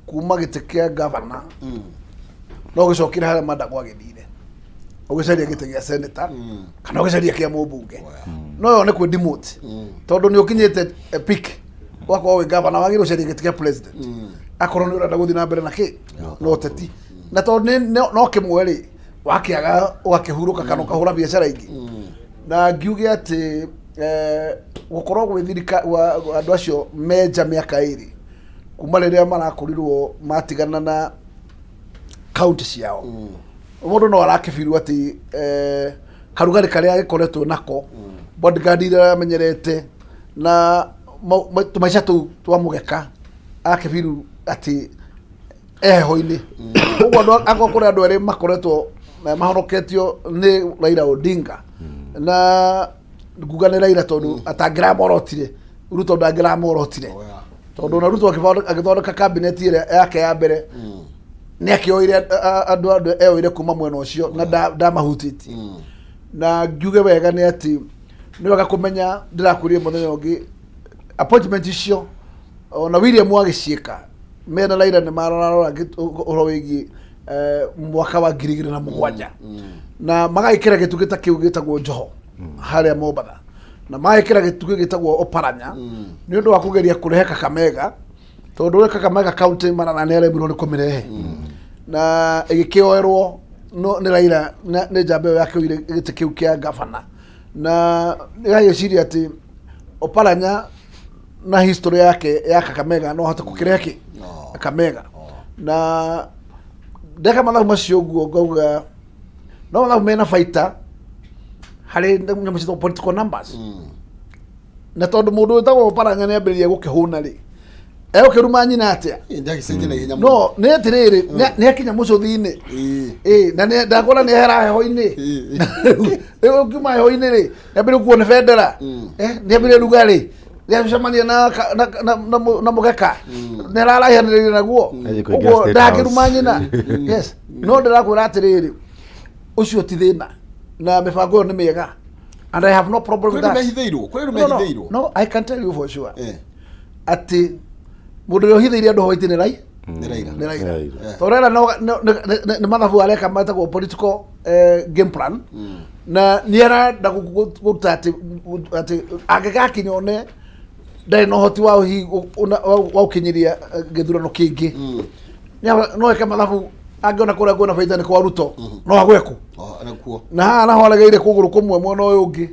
kuma gĩtĩ kĩa governor no gĩcokire harĩa Mandago agĩthire, ũgĩcaria gĩtĩ gĩa senator kana ũgĩcaria kĩa mũmbunge, no yo nĩ kwĩ demote, tondũ nĩ ũkinyĩte peak, wakorwo wĩ governor wagĩrĩirwo ũcarie gĩtĩ kĩa president akorwo nĩ ũrenda gũthiĩ na mbere na kĩ na ũteti. Na tondũ no kĩmwe rĩ, wakĩaga ũgakĩhurũka kana ũkahũra biacara ingĩ. Na ngiuge atĩ gũkorwo gwĩ thirika andũ acio menja mĩaka 2 kuma rĩrĩa marakorirwo matigana na kaunti ciao, mũndũ no arakĩbirwo atĩ karugarĩ karĩa agĩkoretwo nako, bodyguard iria amenyerete na tũmaica tũu twa mũgeka, akĩbiru atĩ eheho-inĩ ũguo. Andũ akorwo kũrĩ andũ erĩ makoretwo mahonoketio nĩ Raila Odinga, na nguga nĩ Raila tondũ atangĩramorotire Ruto, ndangĩramorotire, tondũ na Ruto agĩthondeka cabinet ĩrĩa yake ya mbere nĩ akĩoire andũ eoire kuma mwena ũcio na ndamahutĩtie. Na ngiuge wega nĩ atĩ nĩ wega kũmenya, ndĩrakwĩrire mũthenya ũngĩ, appointment icio ona William agĩciĩka mena Raila nĩ mararora ũhoro wĩgiĩ mwaka wa 2007, na magagĩkĩra gĩtugĩ ta kĩu gĩtagwo Joho harĩa Mombatha, na magĩkĩra gĩtugĩ gĩtagwo Oparanya nĩ ũndũ wa kũgeria kũrehe Kakamega, tondũ ũrĩa Kakamega county marana nĩ aremirwo nĩ kũmĩrehe na ĩgĩkĩoerwo no nĩ Raila nĩ njamba ĩyo yakĩoire gĩtĩ kĩu kĩa gavana. Na nĩgagĩciria atĩ Oparanya na history yake ya Kakamega no ahote kũkĩrehe kĩ Kakamega. Na ndeka mathabu macio ũguo, ngauga no mathabu mena baita harĩ nyamũ ciĩtagwo political numbers, na tondũ mũndũ wĩtagwo Oparanya nĩ ambĩrĩria gũkĩhũna rĩ, egũkĩruma nyina atĩa? Ndagĩcenjia na ihenya. No nĩ atĩrĩrĩ, nĩ akinya mũcũthi-inĩ. Ĩ na ndakona nĩ ehera heho-inĩ. Rĩu ũkiuma heho-inĩ rĩ, nĩ ambĩrĩria gũkuo nĩ bendera. Nĩ ambĩrĩria rugarĩ, nĩ acemania na mũgeka, nĩ araraihanĩrĩria naguo. Athiĩ kũingĩra Ũguo State ndangĩruma House. nyina. Yes, no ndĩrakwĩra atĩrĩrĩ, ũcio ti thĩna, na mĩbango ĩyo nĩ mĩega and I have no problem with Kũrĩ andũ that. mehithĩirwo, kũrĩ andũ No, no, mehithĩirwo. no, I can tell you for sure atĩ mũndũ ũrĩa ũhithĩire andũ hwaiti nĩ rai Nĩ Raila. Nĩ Raila. Raila. Tondũ Raila nĩ mathabu areka metagwo political game plan, na nĩ arenda kũruta atĩ angĩgakinya one ndarĩ na ũhoti wa hihi wa gũkinyĩria gĩthurano kĩngĩ. No eke mathabu, angĩona kũrĩa kwĩna baita nĩ kwa Ruto, no agwe kũ. Oh, nakuo. Na haha naho aregeire kũgũrũ kũmwe mwena ũyũ ũngĩ,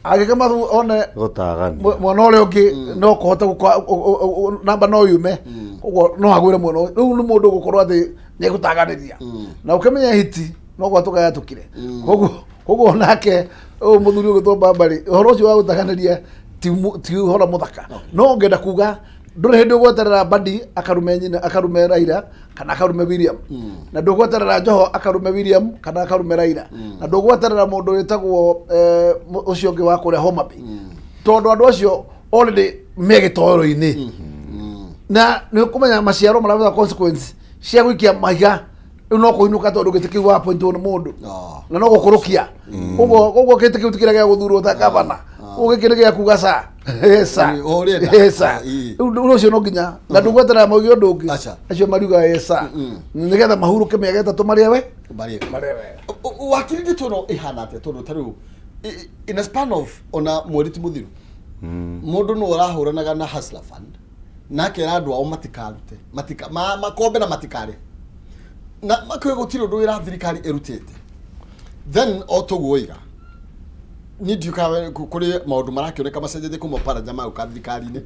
agĩka mathabu one Gũtagania. Mwena ũrĩa ũngĩ no kũhota namba no yume, koguo no agwĩre mwena ũyũ. Rĩu nĩ mũndũ ũgũkorwo atĩ nĩ egũtaganĩria, na ũkĩmenya hiti no gwatũka yatũkire. Koguo nake ũyũ mũthuri ũgĩtwo Mbambarĩ, ũhoro ũcio wa gũtaganĩria ti ũhoro mũthaka. No ngenda kuga ndũrĩ hĩndĩ ũgweterera Mbadi akarume nyina, akarume Raila kana akarume William, na ndũgweterera Joho akarume William kana akarume Raila, na ndũgweterera mũndũ wĩtagwo ũcio ũngĩ wa kũrĩa Homa Bay, tondũ andũ acio already me gĩtoero-inĩ, na nĩ ũkũmenya maciaro marĩa consequence cia gũikia mahiga. Rĩu no kũinũka tondũ gĩtĩ kĩu wapointwo nĩ mũndũ. Ah. Na no gũkũrũkia. Ũguo ũguo gĩtĩ kĩu ti kĩrĩa gĩa gũthurwo ta gavana. Ũguo gĩkĩ nĩ gĩa kuga ca. Esa. Ĩ, o ũrenda. Esa. Ah, ĩ. Rĩu ũndũ ũcio no nginya na ndũgweterera mauge ũndũ ũngĩ. Aca. Acio mariuga esa. Nĩgetha mahurũke mĩaka 3 marĩe we. Marĩe. Marĩe we. Wakiri ndeto ĩno ĩhana atĩa tondũ ta rĩu in a span of ona mweri ti mũthiru mũndũ nĩ ũrahũranaga na Hustler Fund na akera andũ ao matikarute matika ma, makombe na matikarĩhe na makwĩ gũtirĩ ũndũ wĩra thirikari ĩrutĩte. Then o toguo oiga niĩ ndiũkaga kũrĩ maũndũ marakĩoneka macenjetie kuma Paranya magũka thirikari-inĩ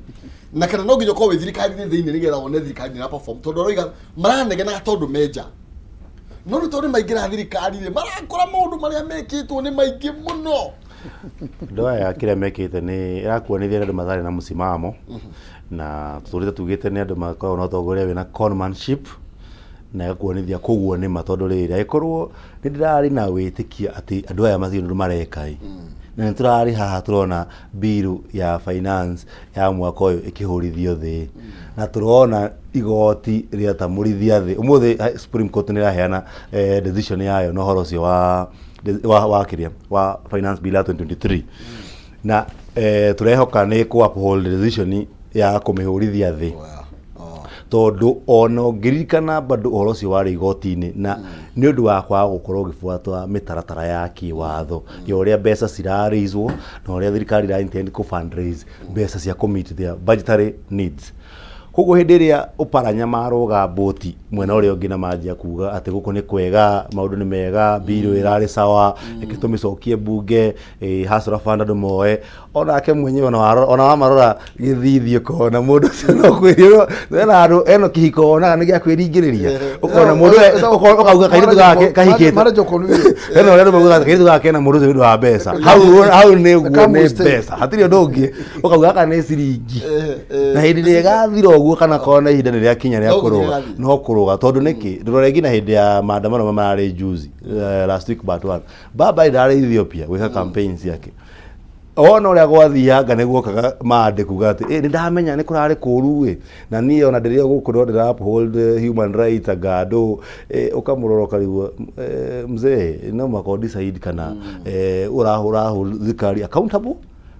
na kana no nginya ũkorwo wĩ thirikari-inĩ thĩinĩ nĩgetha wone thirikari nĩ ĩra perform tondũ aroiga maranegenaga tondũ me nja no rĩu tondũ nĩ maingĩra thirikari-rĩ marakora maũndũ marĩa mekĩtwo nĩ maingĩ mũno. Andũ aya kĩrĩa mekĩte nĩ ĩrakuonithia nĩ andũ matarĩ na mũsimamo na tũtũrĩte tugĩte nĩ andũ makoragwo na ũtongoria wĩna conmanship na ĩgakuonithia koguo nĩ ma tondũ rĩrĩ angĩkorwo nĩ ndĩrarĩ na wĩtĩkio atĩ andũ aya matirĩ ũndũ mareka ĩ na nĩ tũrarĩ haha tũrona bill ya finance ya mwaka ũyũ ĩkĩhũrithio thĩ na tũrona igoti rĩatamũrithia thĩ ũmũthĩ Supreme Court nĩ ĩraheana decision yayo na ũhoro ũcio wa kĩrĩa wa finance bill ya 2023 na tũrehoka nĩ kũ uphold decision ya kũmĩhũrithia thĩ tondũ ona ũngĩririkana bado ũhoro ũcio warĩ igoti-inĩ na nĩ ũndũ wa kwaga gũkorwo ũgĩbuata mĩtaratara ya kĩwatho ya ũrĩa mbeca cirarĩizwo na ũrĩa thirikari ĩra intend kũ fundraise mbeca cia kũ meet their budgetary needs. Koguo hĩndĩ ĩrĩa Oparanya marũga mbũti mwena ũrĩa ũngĩ na manjia kuga atĩ gũkũ nĩ kwega, maũndũ nĩ mega, bill ĩrarĩ sawa, reke tũmĩcokie mbunge, Hustler Fund andũ moe, onake mwenyewe ona warora ona wamarora gĩthithi ũkona mũndũ ũcio no kwĩrwo ena handũ ena kĩhiko wonaga nĩ gĩa kwĩringĩrĩria ũkona mũndũ ũkauga kairĩtu gake kahikĩte Mara Jokonu hena ũrĩa andũ maugaga kairĩtu gake na mũndũ ũcio nĩ ũndũ wa mbeca hau hau nĩ ũguo nĩ mbeca hatirĩ ũndũ ũngĩ ũkauga gaka nĩ ciringi na hĩndĩ ĩrĩa ĩgathira ũguo kana kona ihinda nĩ rĩakinya rĩa No gũthiĩ kũrũga ĩgathiĩ. no kũrũga tondũ nĩkĩ ndũrore nginya hĩndĩ ya maandamano marĩa mararĩ juzi last week but one baba ndarĩ Ethiopia gwĩka campaign ciake ona ũrĩa gwathianga nĩ guokaga mandĩ kuga atĩ "Ĩ, nĩ ndamenya nĩ kũrarĩ kũru ĩ na niĩ ona ndĩrĩ o gũkũ no ndĩra uphold human rights anga andũ ũkamũrora ũkarigwo mzee no mũhaka ũ decide kana ũrahũra thirikari accountable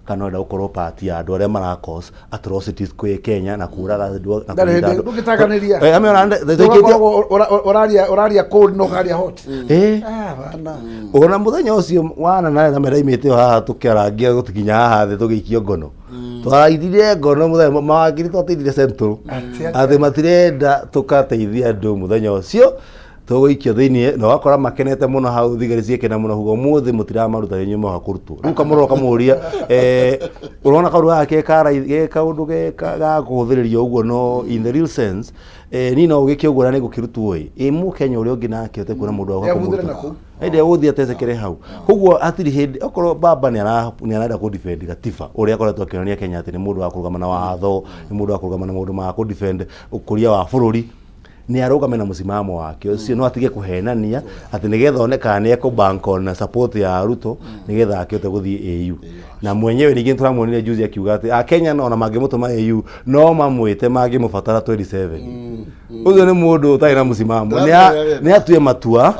kana ũrenda gũkorwo part ya andũ arĩa mara cause atrocities kwĩ Kenya na kũraga andũ na Ndarĩ kũnyita hĩndĩ andũ. ndũngĩtaganĩria. Ame ona tũikĩtie Ũgakoragwo ũraria cold na ũkaria hot. Ah, bana. Ona mũthenya ũcio wana na na meraimĩte o haha tũkĩarangia gũtikinya haha thĩ tũgĩikio ngono twaraithire ngono mũthenya mawakiri twateithire Central Atĩ atĩa? atĩ matirenda tũkateithia andũ mũthenya ũcio tũgũikio thĩinĩ na ũgakora makenete mũno hau thigari ciekena mũno kuga ũmũthĩ mũtiramaruta inyuĩ moha kũrutwo rĩu ũkamũrora ũkamũria ũrona kaũndũ gaka ke karaithi ge kaũndũ ge ga kũhũthĩrĩria ũguo no in the real sense niĩ no ũgĩke ũguo na nĩngũkĩrutwo ĩ ĩ mũkenya ũrĩa ũngĩ nake ũte kuona mũndũ wa Nĩabuthĩre kũmũruta na kũu. hĩndĩ ĩrĩa gũthiĩ atecekere hau koguo hatirĩ hĩndĩ okorwo baba nĩ arenda kũ defend gatiba ũrĩa akoretwo akĩonania Kenya atĩ nĩ mũndũ wa kũrũgama na watho nĩ mũndũ wa kũrũgama na maũndũ ma kũ defend ũkũria wa bũrũri nĩ arũgame na mũsimamo wake ũcio no atige kũhenania atĩ nĩgetha one kana nĩ ekũ bank on support ya Ruto nĩgetha akĩhote gũthiĩ AU na mwenyewe ningĩ nĩtũramuonire juzi akiuga atĩ akenya ona mangĩmũtũma AU no mamwĩte mangĩmũbatara 27 ũcio nĩ mũndũ ũtarĩ na mũsimamo nĩ atue matua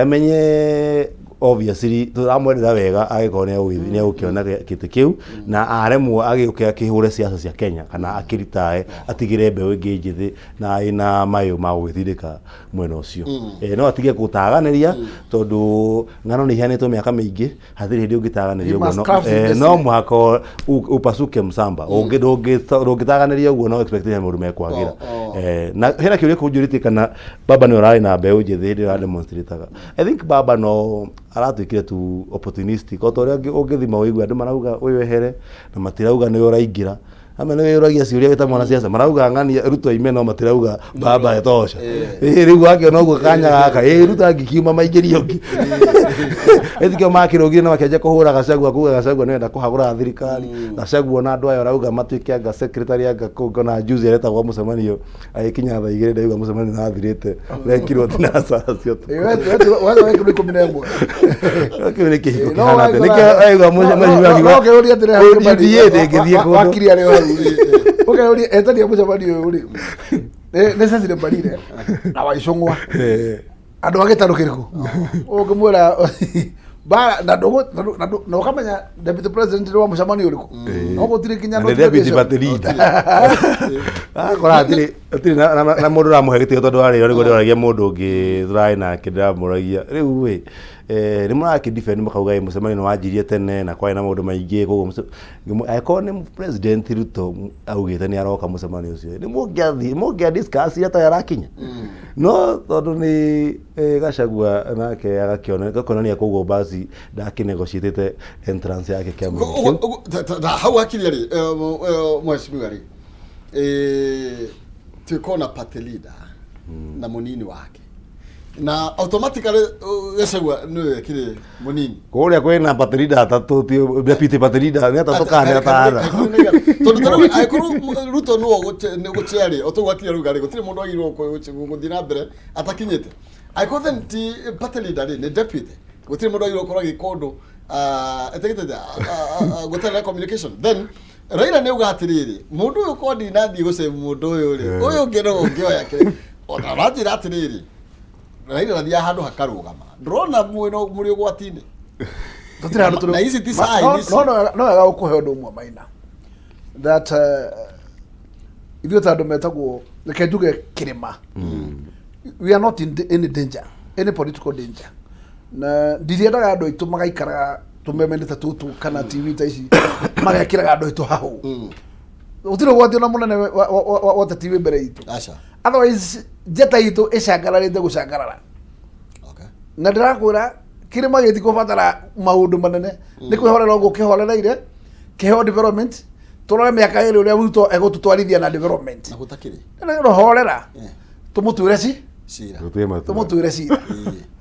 amenye obviously tũramwendera wega agĩkorwo nĩ egũkĩona gĩtĩ kĩu na aremwo agĩũke akĩhũre siasa cia Kenya kana akĩritae atigĩre mbeũ ĩngĩ njĩthĩ na ĩna mayũ ma gũgĩtindĩka mwena ũcio no atige gũtaganĩria tondũ ng'ano nĩ iheanĩtwo mĩaka mĩingĩ hatirĩ hĩndĩ ũngĩtaganĩria He ũguo must no, craft his no destiny. mũhaka upasuke msamba ndũngĩtaganĩria ũguo no expectation maũndũ mekwagĩra na hena kĩũria kũnjũrĩtie kana baba nĩ ũrarĩ na mbeũ njĩthĩ hĩndĩ ĩyo ademonstrataga. I think baba no aratuĩkire tu opportunistic o ta ũrĩa ũngĩthima ũigue andũ marauga ũyũ ehere na matirauga nĩwe ũraingĩra amwe nĩ wĩyũragia ciũria wĩ ta mwanasiasa marauga ng'ania Ruto aime no matirauga baba etosha ĩĩ rĩu wakĩona ũguo kanya gaka ĩĩ Ruto angĩkiuma maingĩrie ũngĩ ĩtikĩo makĩrũgire na makĩanjia kũhũra Gachagua kuga Gachagua nĩenda kũhagũra thirikari Gachagua na andũ aya ũrauga matuĩke anga secretary anga kũu ngona juzi aretagwo mũcemanio agĩkinya thaa 2 ndaigua mũcemanio nĩwathirĩte rekirwo tinacara cio wekirwo 11. Kĩu nĩ kĩhiko kĩhana atĩa? Nĩkĩo aigua mũcemanio akiuga, No ũkĩũria atĩrĩ hau UDA ndĩngĩthiĩ kũndũ. Wakiri arĩ o hau rĩ. Ũkeyũria etania mũcemanio ũyũ rĩ nĩ Cecily Mbarire na Waicũng'wa. Andũ a gĩtarũ kĩrĩkũ ũngĩmwĩra bara na ndũgũ na ndũ- na ũkamenya deputy president nĩ wa mũcemanio ũrĩkũ, no gũtirĩ nginya Na nĩ deputy notification. party leader. Akora hatirĩ na mũndũ ũramũhe gĩtĩo tondũ arĩo nĩguo ndĩroragia mũndũ ũngĩ tũrarĩ nake ndĩramũragia rĩu ĩ nĩ mũrakĩ defend mũkauga ĩ mũcemanio nĩ wanjirie tene na kwarĩ na maũndũ maingĩ koguo angĩkorwo nĩ president Ruto augĩte nĩ aroka mũcemanio ũcio nĩ mũngĩathiĩ mũngĩa discuss atarĩ arakinya no tondũ nĩ Gachagua nake agakĩona gakĩonania koguo basi ndakĩnegotiatĩte entrance yake kĩama-inĩ kĩu. Hau hakinya rĩ, mheshimiwa rĩ, twĩkorwo na party leader na mũnini wake na automatically Gachagua nĩwe kĩrĩ mũnini. Kũrĩa kwĩna party leader atatũ ti deputy party leader nĩ atatũ kana nĩ atano. Tondũ ta rĩu angĩkorwo Ruto nĩwe ũgũchair rĩ, o tũguo akinya rĩu rĩ, gũtirĩ mũndũ wagĩrĩirwo gũthiĩ na mbere atakinyĩte. Angĩkorwo then ti party leader rĩ, nĩ deputy, gũtirĩ mũndũ wagĩrĩirwo gũkorwo agĩka ũndũ etĩkĩte gũtarĩ na communication. Then Raila nĩ auga atĩrĩrĩ, mũndũ ũyũ korwo ndinathiĩ gũcave mũndũ ũyũ rĩ, ũyũ ũngĩ no ũngĩoya kĩrĩ ona ũranjĩra atĩrĩrĩ, Raila athiaga handũ hakarũgama, ndũrona mũrĩ ũgwati-inĩ. Tũtirĩ handũ tũrĩ. Na ici ti sign ici. No wega gũkũhe ũndũ ũmwe maina that ithuĩ ta andũ metagwo, reke njuge kĩrĩma, we are not in any danger, any political danger, na ndiriendaga andũ aitũ magaikaraga tũmemene ta tũtũ kana TV ta ici magekĩraga andũ aitũ hahũ. Gũtirĩ ũgwati ona mũnene wa ũteti wĩ mbere itũ. Aca. Otherwise njata itũ ĩcangararĩte gũcangarara. Na ndĩrakwĩra kĩrĩma gĩtikũbatara maũndũ manene, nĩ kwĩhorera ũguo kĩhorereire kĩheo development, tũrore mĩaka 2 ũrĩa Ruto egũtũtwarithia na development. Na gũtakĩrĩ. Rohorera tũmũtuĩre ci cira. Gũtirĩ matua. Tũmũtuĩre cira,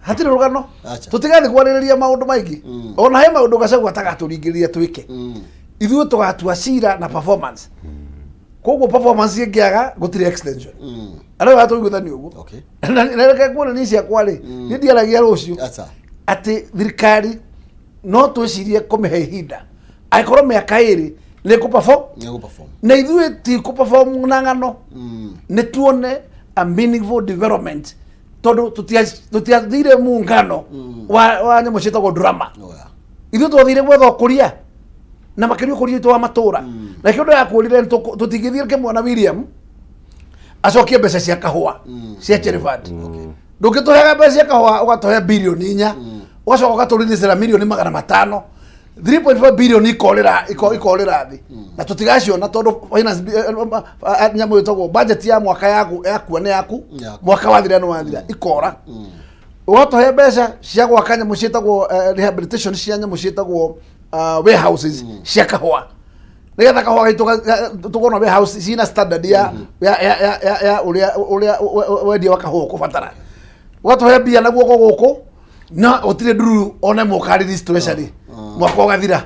hatirĩ rũgano. Acha. Tũtigathiĩ kwarĩrĩria maũndũ maingĩ. Ona he maũndũ Gachagua atagatũringĩrĩria twĩke. Ithuĩ tũgatua cira na performance, koguo performance ĩngĩaga gũtirĩ extension. Arĩa watũiguithania ũguo. Na reke kuona niĩ ciakwa rĩ, niĩ ndiaragia rũciũ. Acha. Atĩ thirikari no twĩcirie kũmĩhe ihinda angĩkorwo mĩaka 2 nĩ kũ-perform. Nĩ gũ-perform. Na ithuĩ ti kũ-perform na ng'ano, nĩ tuone a meaningful development, tondũ tũtiathire muungano wa nyamũ ciĩtagwo drama. Oh, yeah. Ithuĩ twathire gwetha ũkũria na makĩria ũkũria witũ wa matũra, na kĩo ndĩrakwĩrire tũtingĩthiĩ kĩmwana William acokie mbeca cia kahũa cia Cherifund. Ndũngĩtũheaga mbeca cia kahũa ũgatũhe birioni 4, ũgacoka ũgatũrĩrĩcĩra mirioni 500, 3.5 bilioni ikorĩra thĩ na tũtigaciona tondũ finance nyamũ ĩtagwo budget ya mwaka yaku yakua nĩ yaku. Yaku. Mwaka wathira nĩ wathira, ikora. Ũgatũhe mbeca cia gwaka nyamũ ciĩtagwo rehabilitation cia nyamũ ciĩtagwo warehouses cia kahũa, nĩgetha kahũa gaitũ tũkorwo na warehouse cina standard ya ũrĩa wendia wa kahũa ũkũbatara. Ũgatũhe mbia na guoko gũkũ na gũtirĩ ndururu ona ĩmwe ũka release treasury mwaka ũgathira.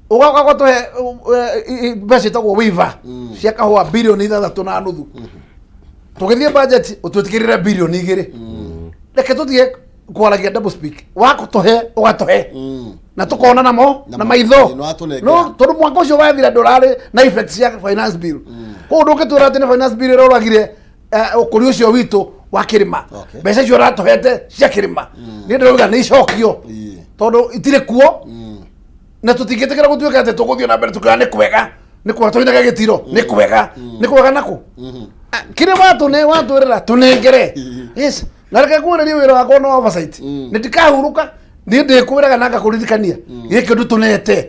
Ũgoka gũtũhe mbeca ciĩtagwo waiver cia kahũa birioni 6.5, tũgĩthiĩ budget ũtwĩtĩkĩrĩre birioni 2. Reke tũtige kwaragia double speak, wakũtũhe ũgatũhe na tũkona namo na maitho. Ĩĩ, nĩwatũnengera. No tondũ mwaka ũcio wathira ndũrarĩ na effect cia finance bill, koguo ndũngĩtwĩra atĩ nĩ finance bill ĩroragire ũkũria ũcio witũ wa kĩrĩma. Mbeca icio ũratũhete cia kĩrĩma niĩ ndĩrauga nĩ icokio tondũ itirĩ kuo, na tũtingĩtĩkĩra gũtuĩka atĩ tũgũthiĩ na mbere tũkiuga nĩ kwega, nĩ kwega, tũinage gĩtiro nĩ kwega, nĩ kwega nakũ. Ah, kĩrĩa watũne watwĩrĩra tũnengere. Yes, na reke ngwĩrĩrie wĩra wakwa no oversight, nĩ ndikahurũka, niĩ ndĩkwĩraga na ngakũririkania gĩkĩ ũndũ tũnete.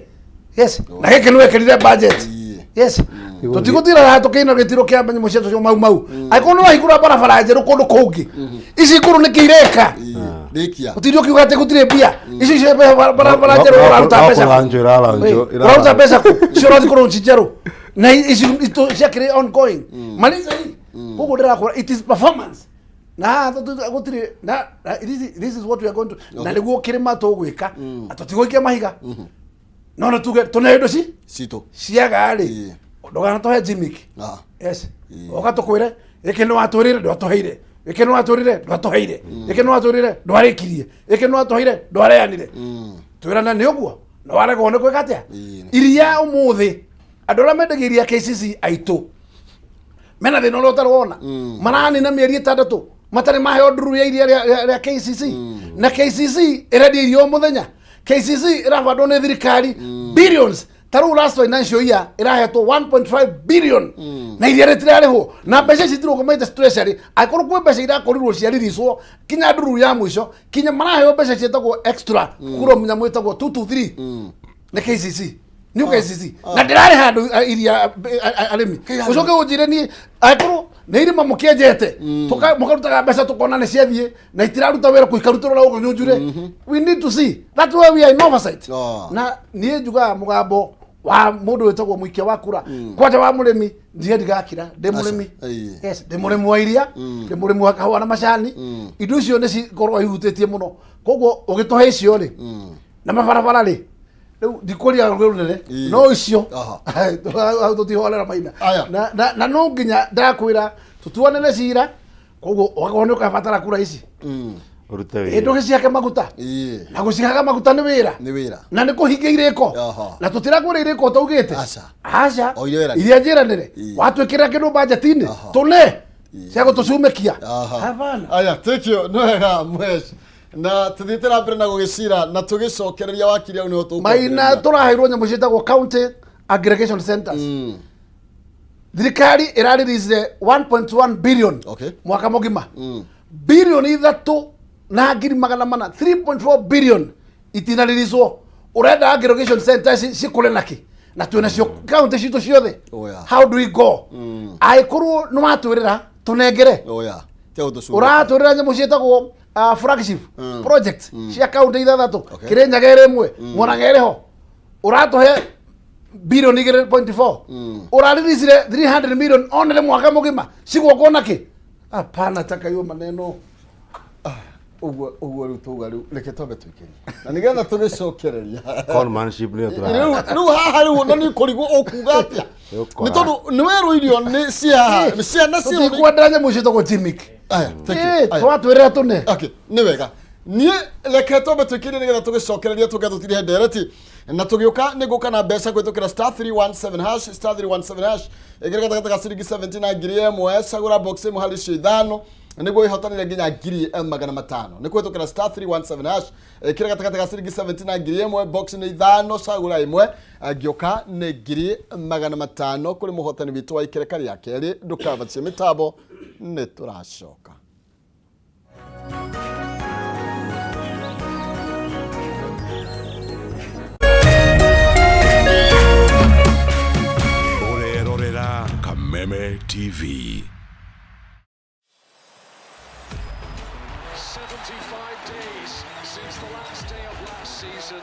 Yes, na gĩkĩ nĩ wekĩrire budget. Yes, tũtigũtira haha tũkĩina gĩtiro kĩa nyamũ ciatũ cia mau mau angĩkorwo nĩ wahingũra barabara njerũ kũndũ kũngĩ, ici ngũrũ nĩkĩ ireka? Rĩkia. Gũtirĩ ũkiuga atĩ gũtirĩ mbia ici cia barabara njerũ, ũraruta mbeca kũ? Kũranjwo ĩraranjwo. Ĩ, ũraruta mbeca kũ icio ũrathiĩ kũrũnci njerũ na ici ciakĩrĩ ongoing maliza hii? Koguo ndĩrakwĩra it is performance na haha gũtirĩ na this is what we are going to na nĩguo kĩrĩma tũgwĩka na tũtigũikia mahiga, no nĩ tuge tũne indo ci citũ ciaga rĩ. Ndũkanatũhe gimmick. Yes, oka tũkwĩre gĩkĩ nĩ watwĩrĩre ndwatũheire, gĩkĩ nĩ watwĩrĩre ndwatũheire, gĩkĩ nĩ watwĩrĩre ndwarĩkirie, gĩkĩ nĩ watũheire ndwareanire. Twĩrane nĩ ũguo na waregwo nĩ gwĩka atĩa? Iria ũmũthĩ andũ arĩa mendagia iria KCC aitũ mena thĩna ũrĩa ũtarĩ wona, maranina mĩeri 6. Matarĩ maheo nduru ya iria rĩa KCC, na KCC ĩrendia irio o mũthenya. KCC ĩrabandwo nĩ thirikari billions. Ta rĩu last financial year ĩrahetwo 1.5 billion na iria rĩtirarĩhwo, na mbeca ici itirũgamĩte treasury. Angĩkorwo kwĩ mbeca irakorirwo ciariricwo kinya nduru ya mũico, kinya maraheo mbeca ciĩtagwo extra kuro nyamũ ĩtagwo 223 nĩ KCC, nĩ KCC, na ndĩrarĩha andũ iria arĩmi. Ũcoke ũnjĩre niĩ, angĩkorwo nĩ irima mũkĩenjete, mũkarutaga mbeca, tũkona nĩ ciathiĩ na itiraruta wĩra, kũikarutĩrwo na gũkũ nyunjure. We need to see that's why we are in oversight. Na niĩ njugaga mũgambo wa mũndũ wĩtagwo mũikia wa kura, kwanja wa mũrĩmi, ndirĩ ndigakira ndĩ mũrĩmi. Yes, ndĩ mũrĩmi wa iria, ndĩ mũrĩmi wa kahũa na macani. Indo icio nĩ cikoragwo ihutĩtie mũno, koguo ũgĩtũhe icio rĩ, na mabarabara rĩ, rĩu ndikũria rũgĩ rũnene. No icio hau tũtihorera maina. Aya. Na no nginya ndakwĩra tũtuanĩre cira, koguo ũgakorwo nĩ ũkabatara kura ici. Ũrute ĩ wĩra. Ndũgĩciake maguta. Na gũcihaga maguta nĩ wĩra. Nĩ wĩra. Na nĩ kũhingia irĩko. Na tũtirakwĩra irĩko ũtaugĩte. Aca. Aca. O iria wĩranĩire. Iria njĩranĩre. Watwĩkĩrĩra kĩndũ banjeti-inĩ tũne cia gũtũcumekia. Hapana. Aya, thank you. Nĩ wega mwesh, na tũthiĩte na mbere na gũgĩcira na tũgĩcokereria wakiri au nĩho tũkwambĩrĩria. Maina, tũraheirwo nyamũ ciĩtagwo county aggregation centers. Thirikari ĩrarelease 1.1 billion mwaka mũgima, 3.4 billion, 3.4 billion itinareleaswo. Ũrenda aggregation centers cikũre nakĩ na twĩna cio county citũ ciothe? Oh, yeah. How do we go angĩkorwo nĩ watwĩrĩra tũnengere? Oya, tia gũtũcunga. Ũratwĩrĩra nyamũ ciĩtagwo flagship project cia kaunti ithathatũ. Kĩrĩnyaga ĩrĩ ĩmwe, Murang'a ĩrĩ ho. Ũratũhe 2.4 billion, ũraririsire 300 million onere mwaka mũgima, cigwokwo nakĩ? Hapana, taka hiyo maneno. Ũguo ũguo rĩu tuga, rĩu reke twambe tũikĩrie na nĩgetha tũgĩcokereria. Conmanship nĩyo tũra. Rĩu haha rĩu na nĩ kũrigwo ũkuga atĩa. Nĩ nĩ tondũ nĩ werwo irio nĩ ciĩ haha, ciana ciĩ. Tũtikwenda nyamũ ciĩtagwo gimmick. Aya, thank you. Aya. Twatwĩrĩra tũne. Okay, nĩ wega, niĩ reke twambe tũikĩrie nĩgetha tũgĩcokereria tũke tũtirihe ndereti, na tũgĩũka nĩ ngũka na mbeca kũhĩtũkĩra *317#, *317#. Ĩkĩra gatagatĩ ga ciringi 70 na 1000, cagũra box ĩmwe harĩ icio ithano nĩguo ĩhotanĩre nginya 500,000. Nĩ kũhĩtũkĩra *317#, ĩkĩra gatagatĩ ga ciringi 70 na 1000, box nĩ ithano, cagũra ĩmwe, ngĩũka nĩ 500,000 kũrĩ mũhotani witũ wa ikereka rĩa kerĩ. Ndũkabatie mĩtambo, nĩ tũracoka. Ũrerorera Kameme TV. 75 days since the last day of last season.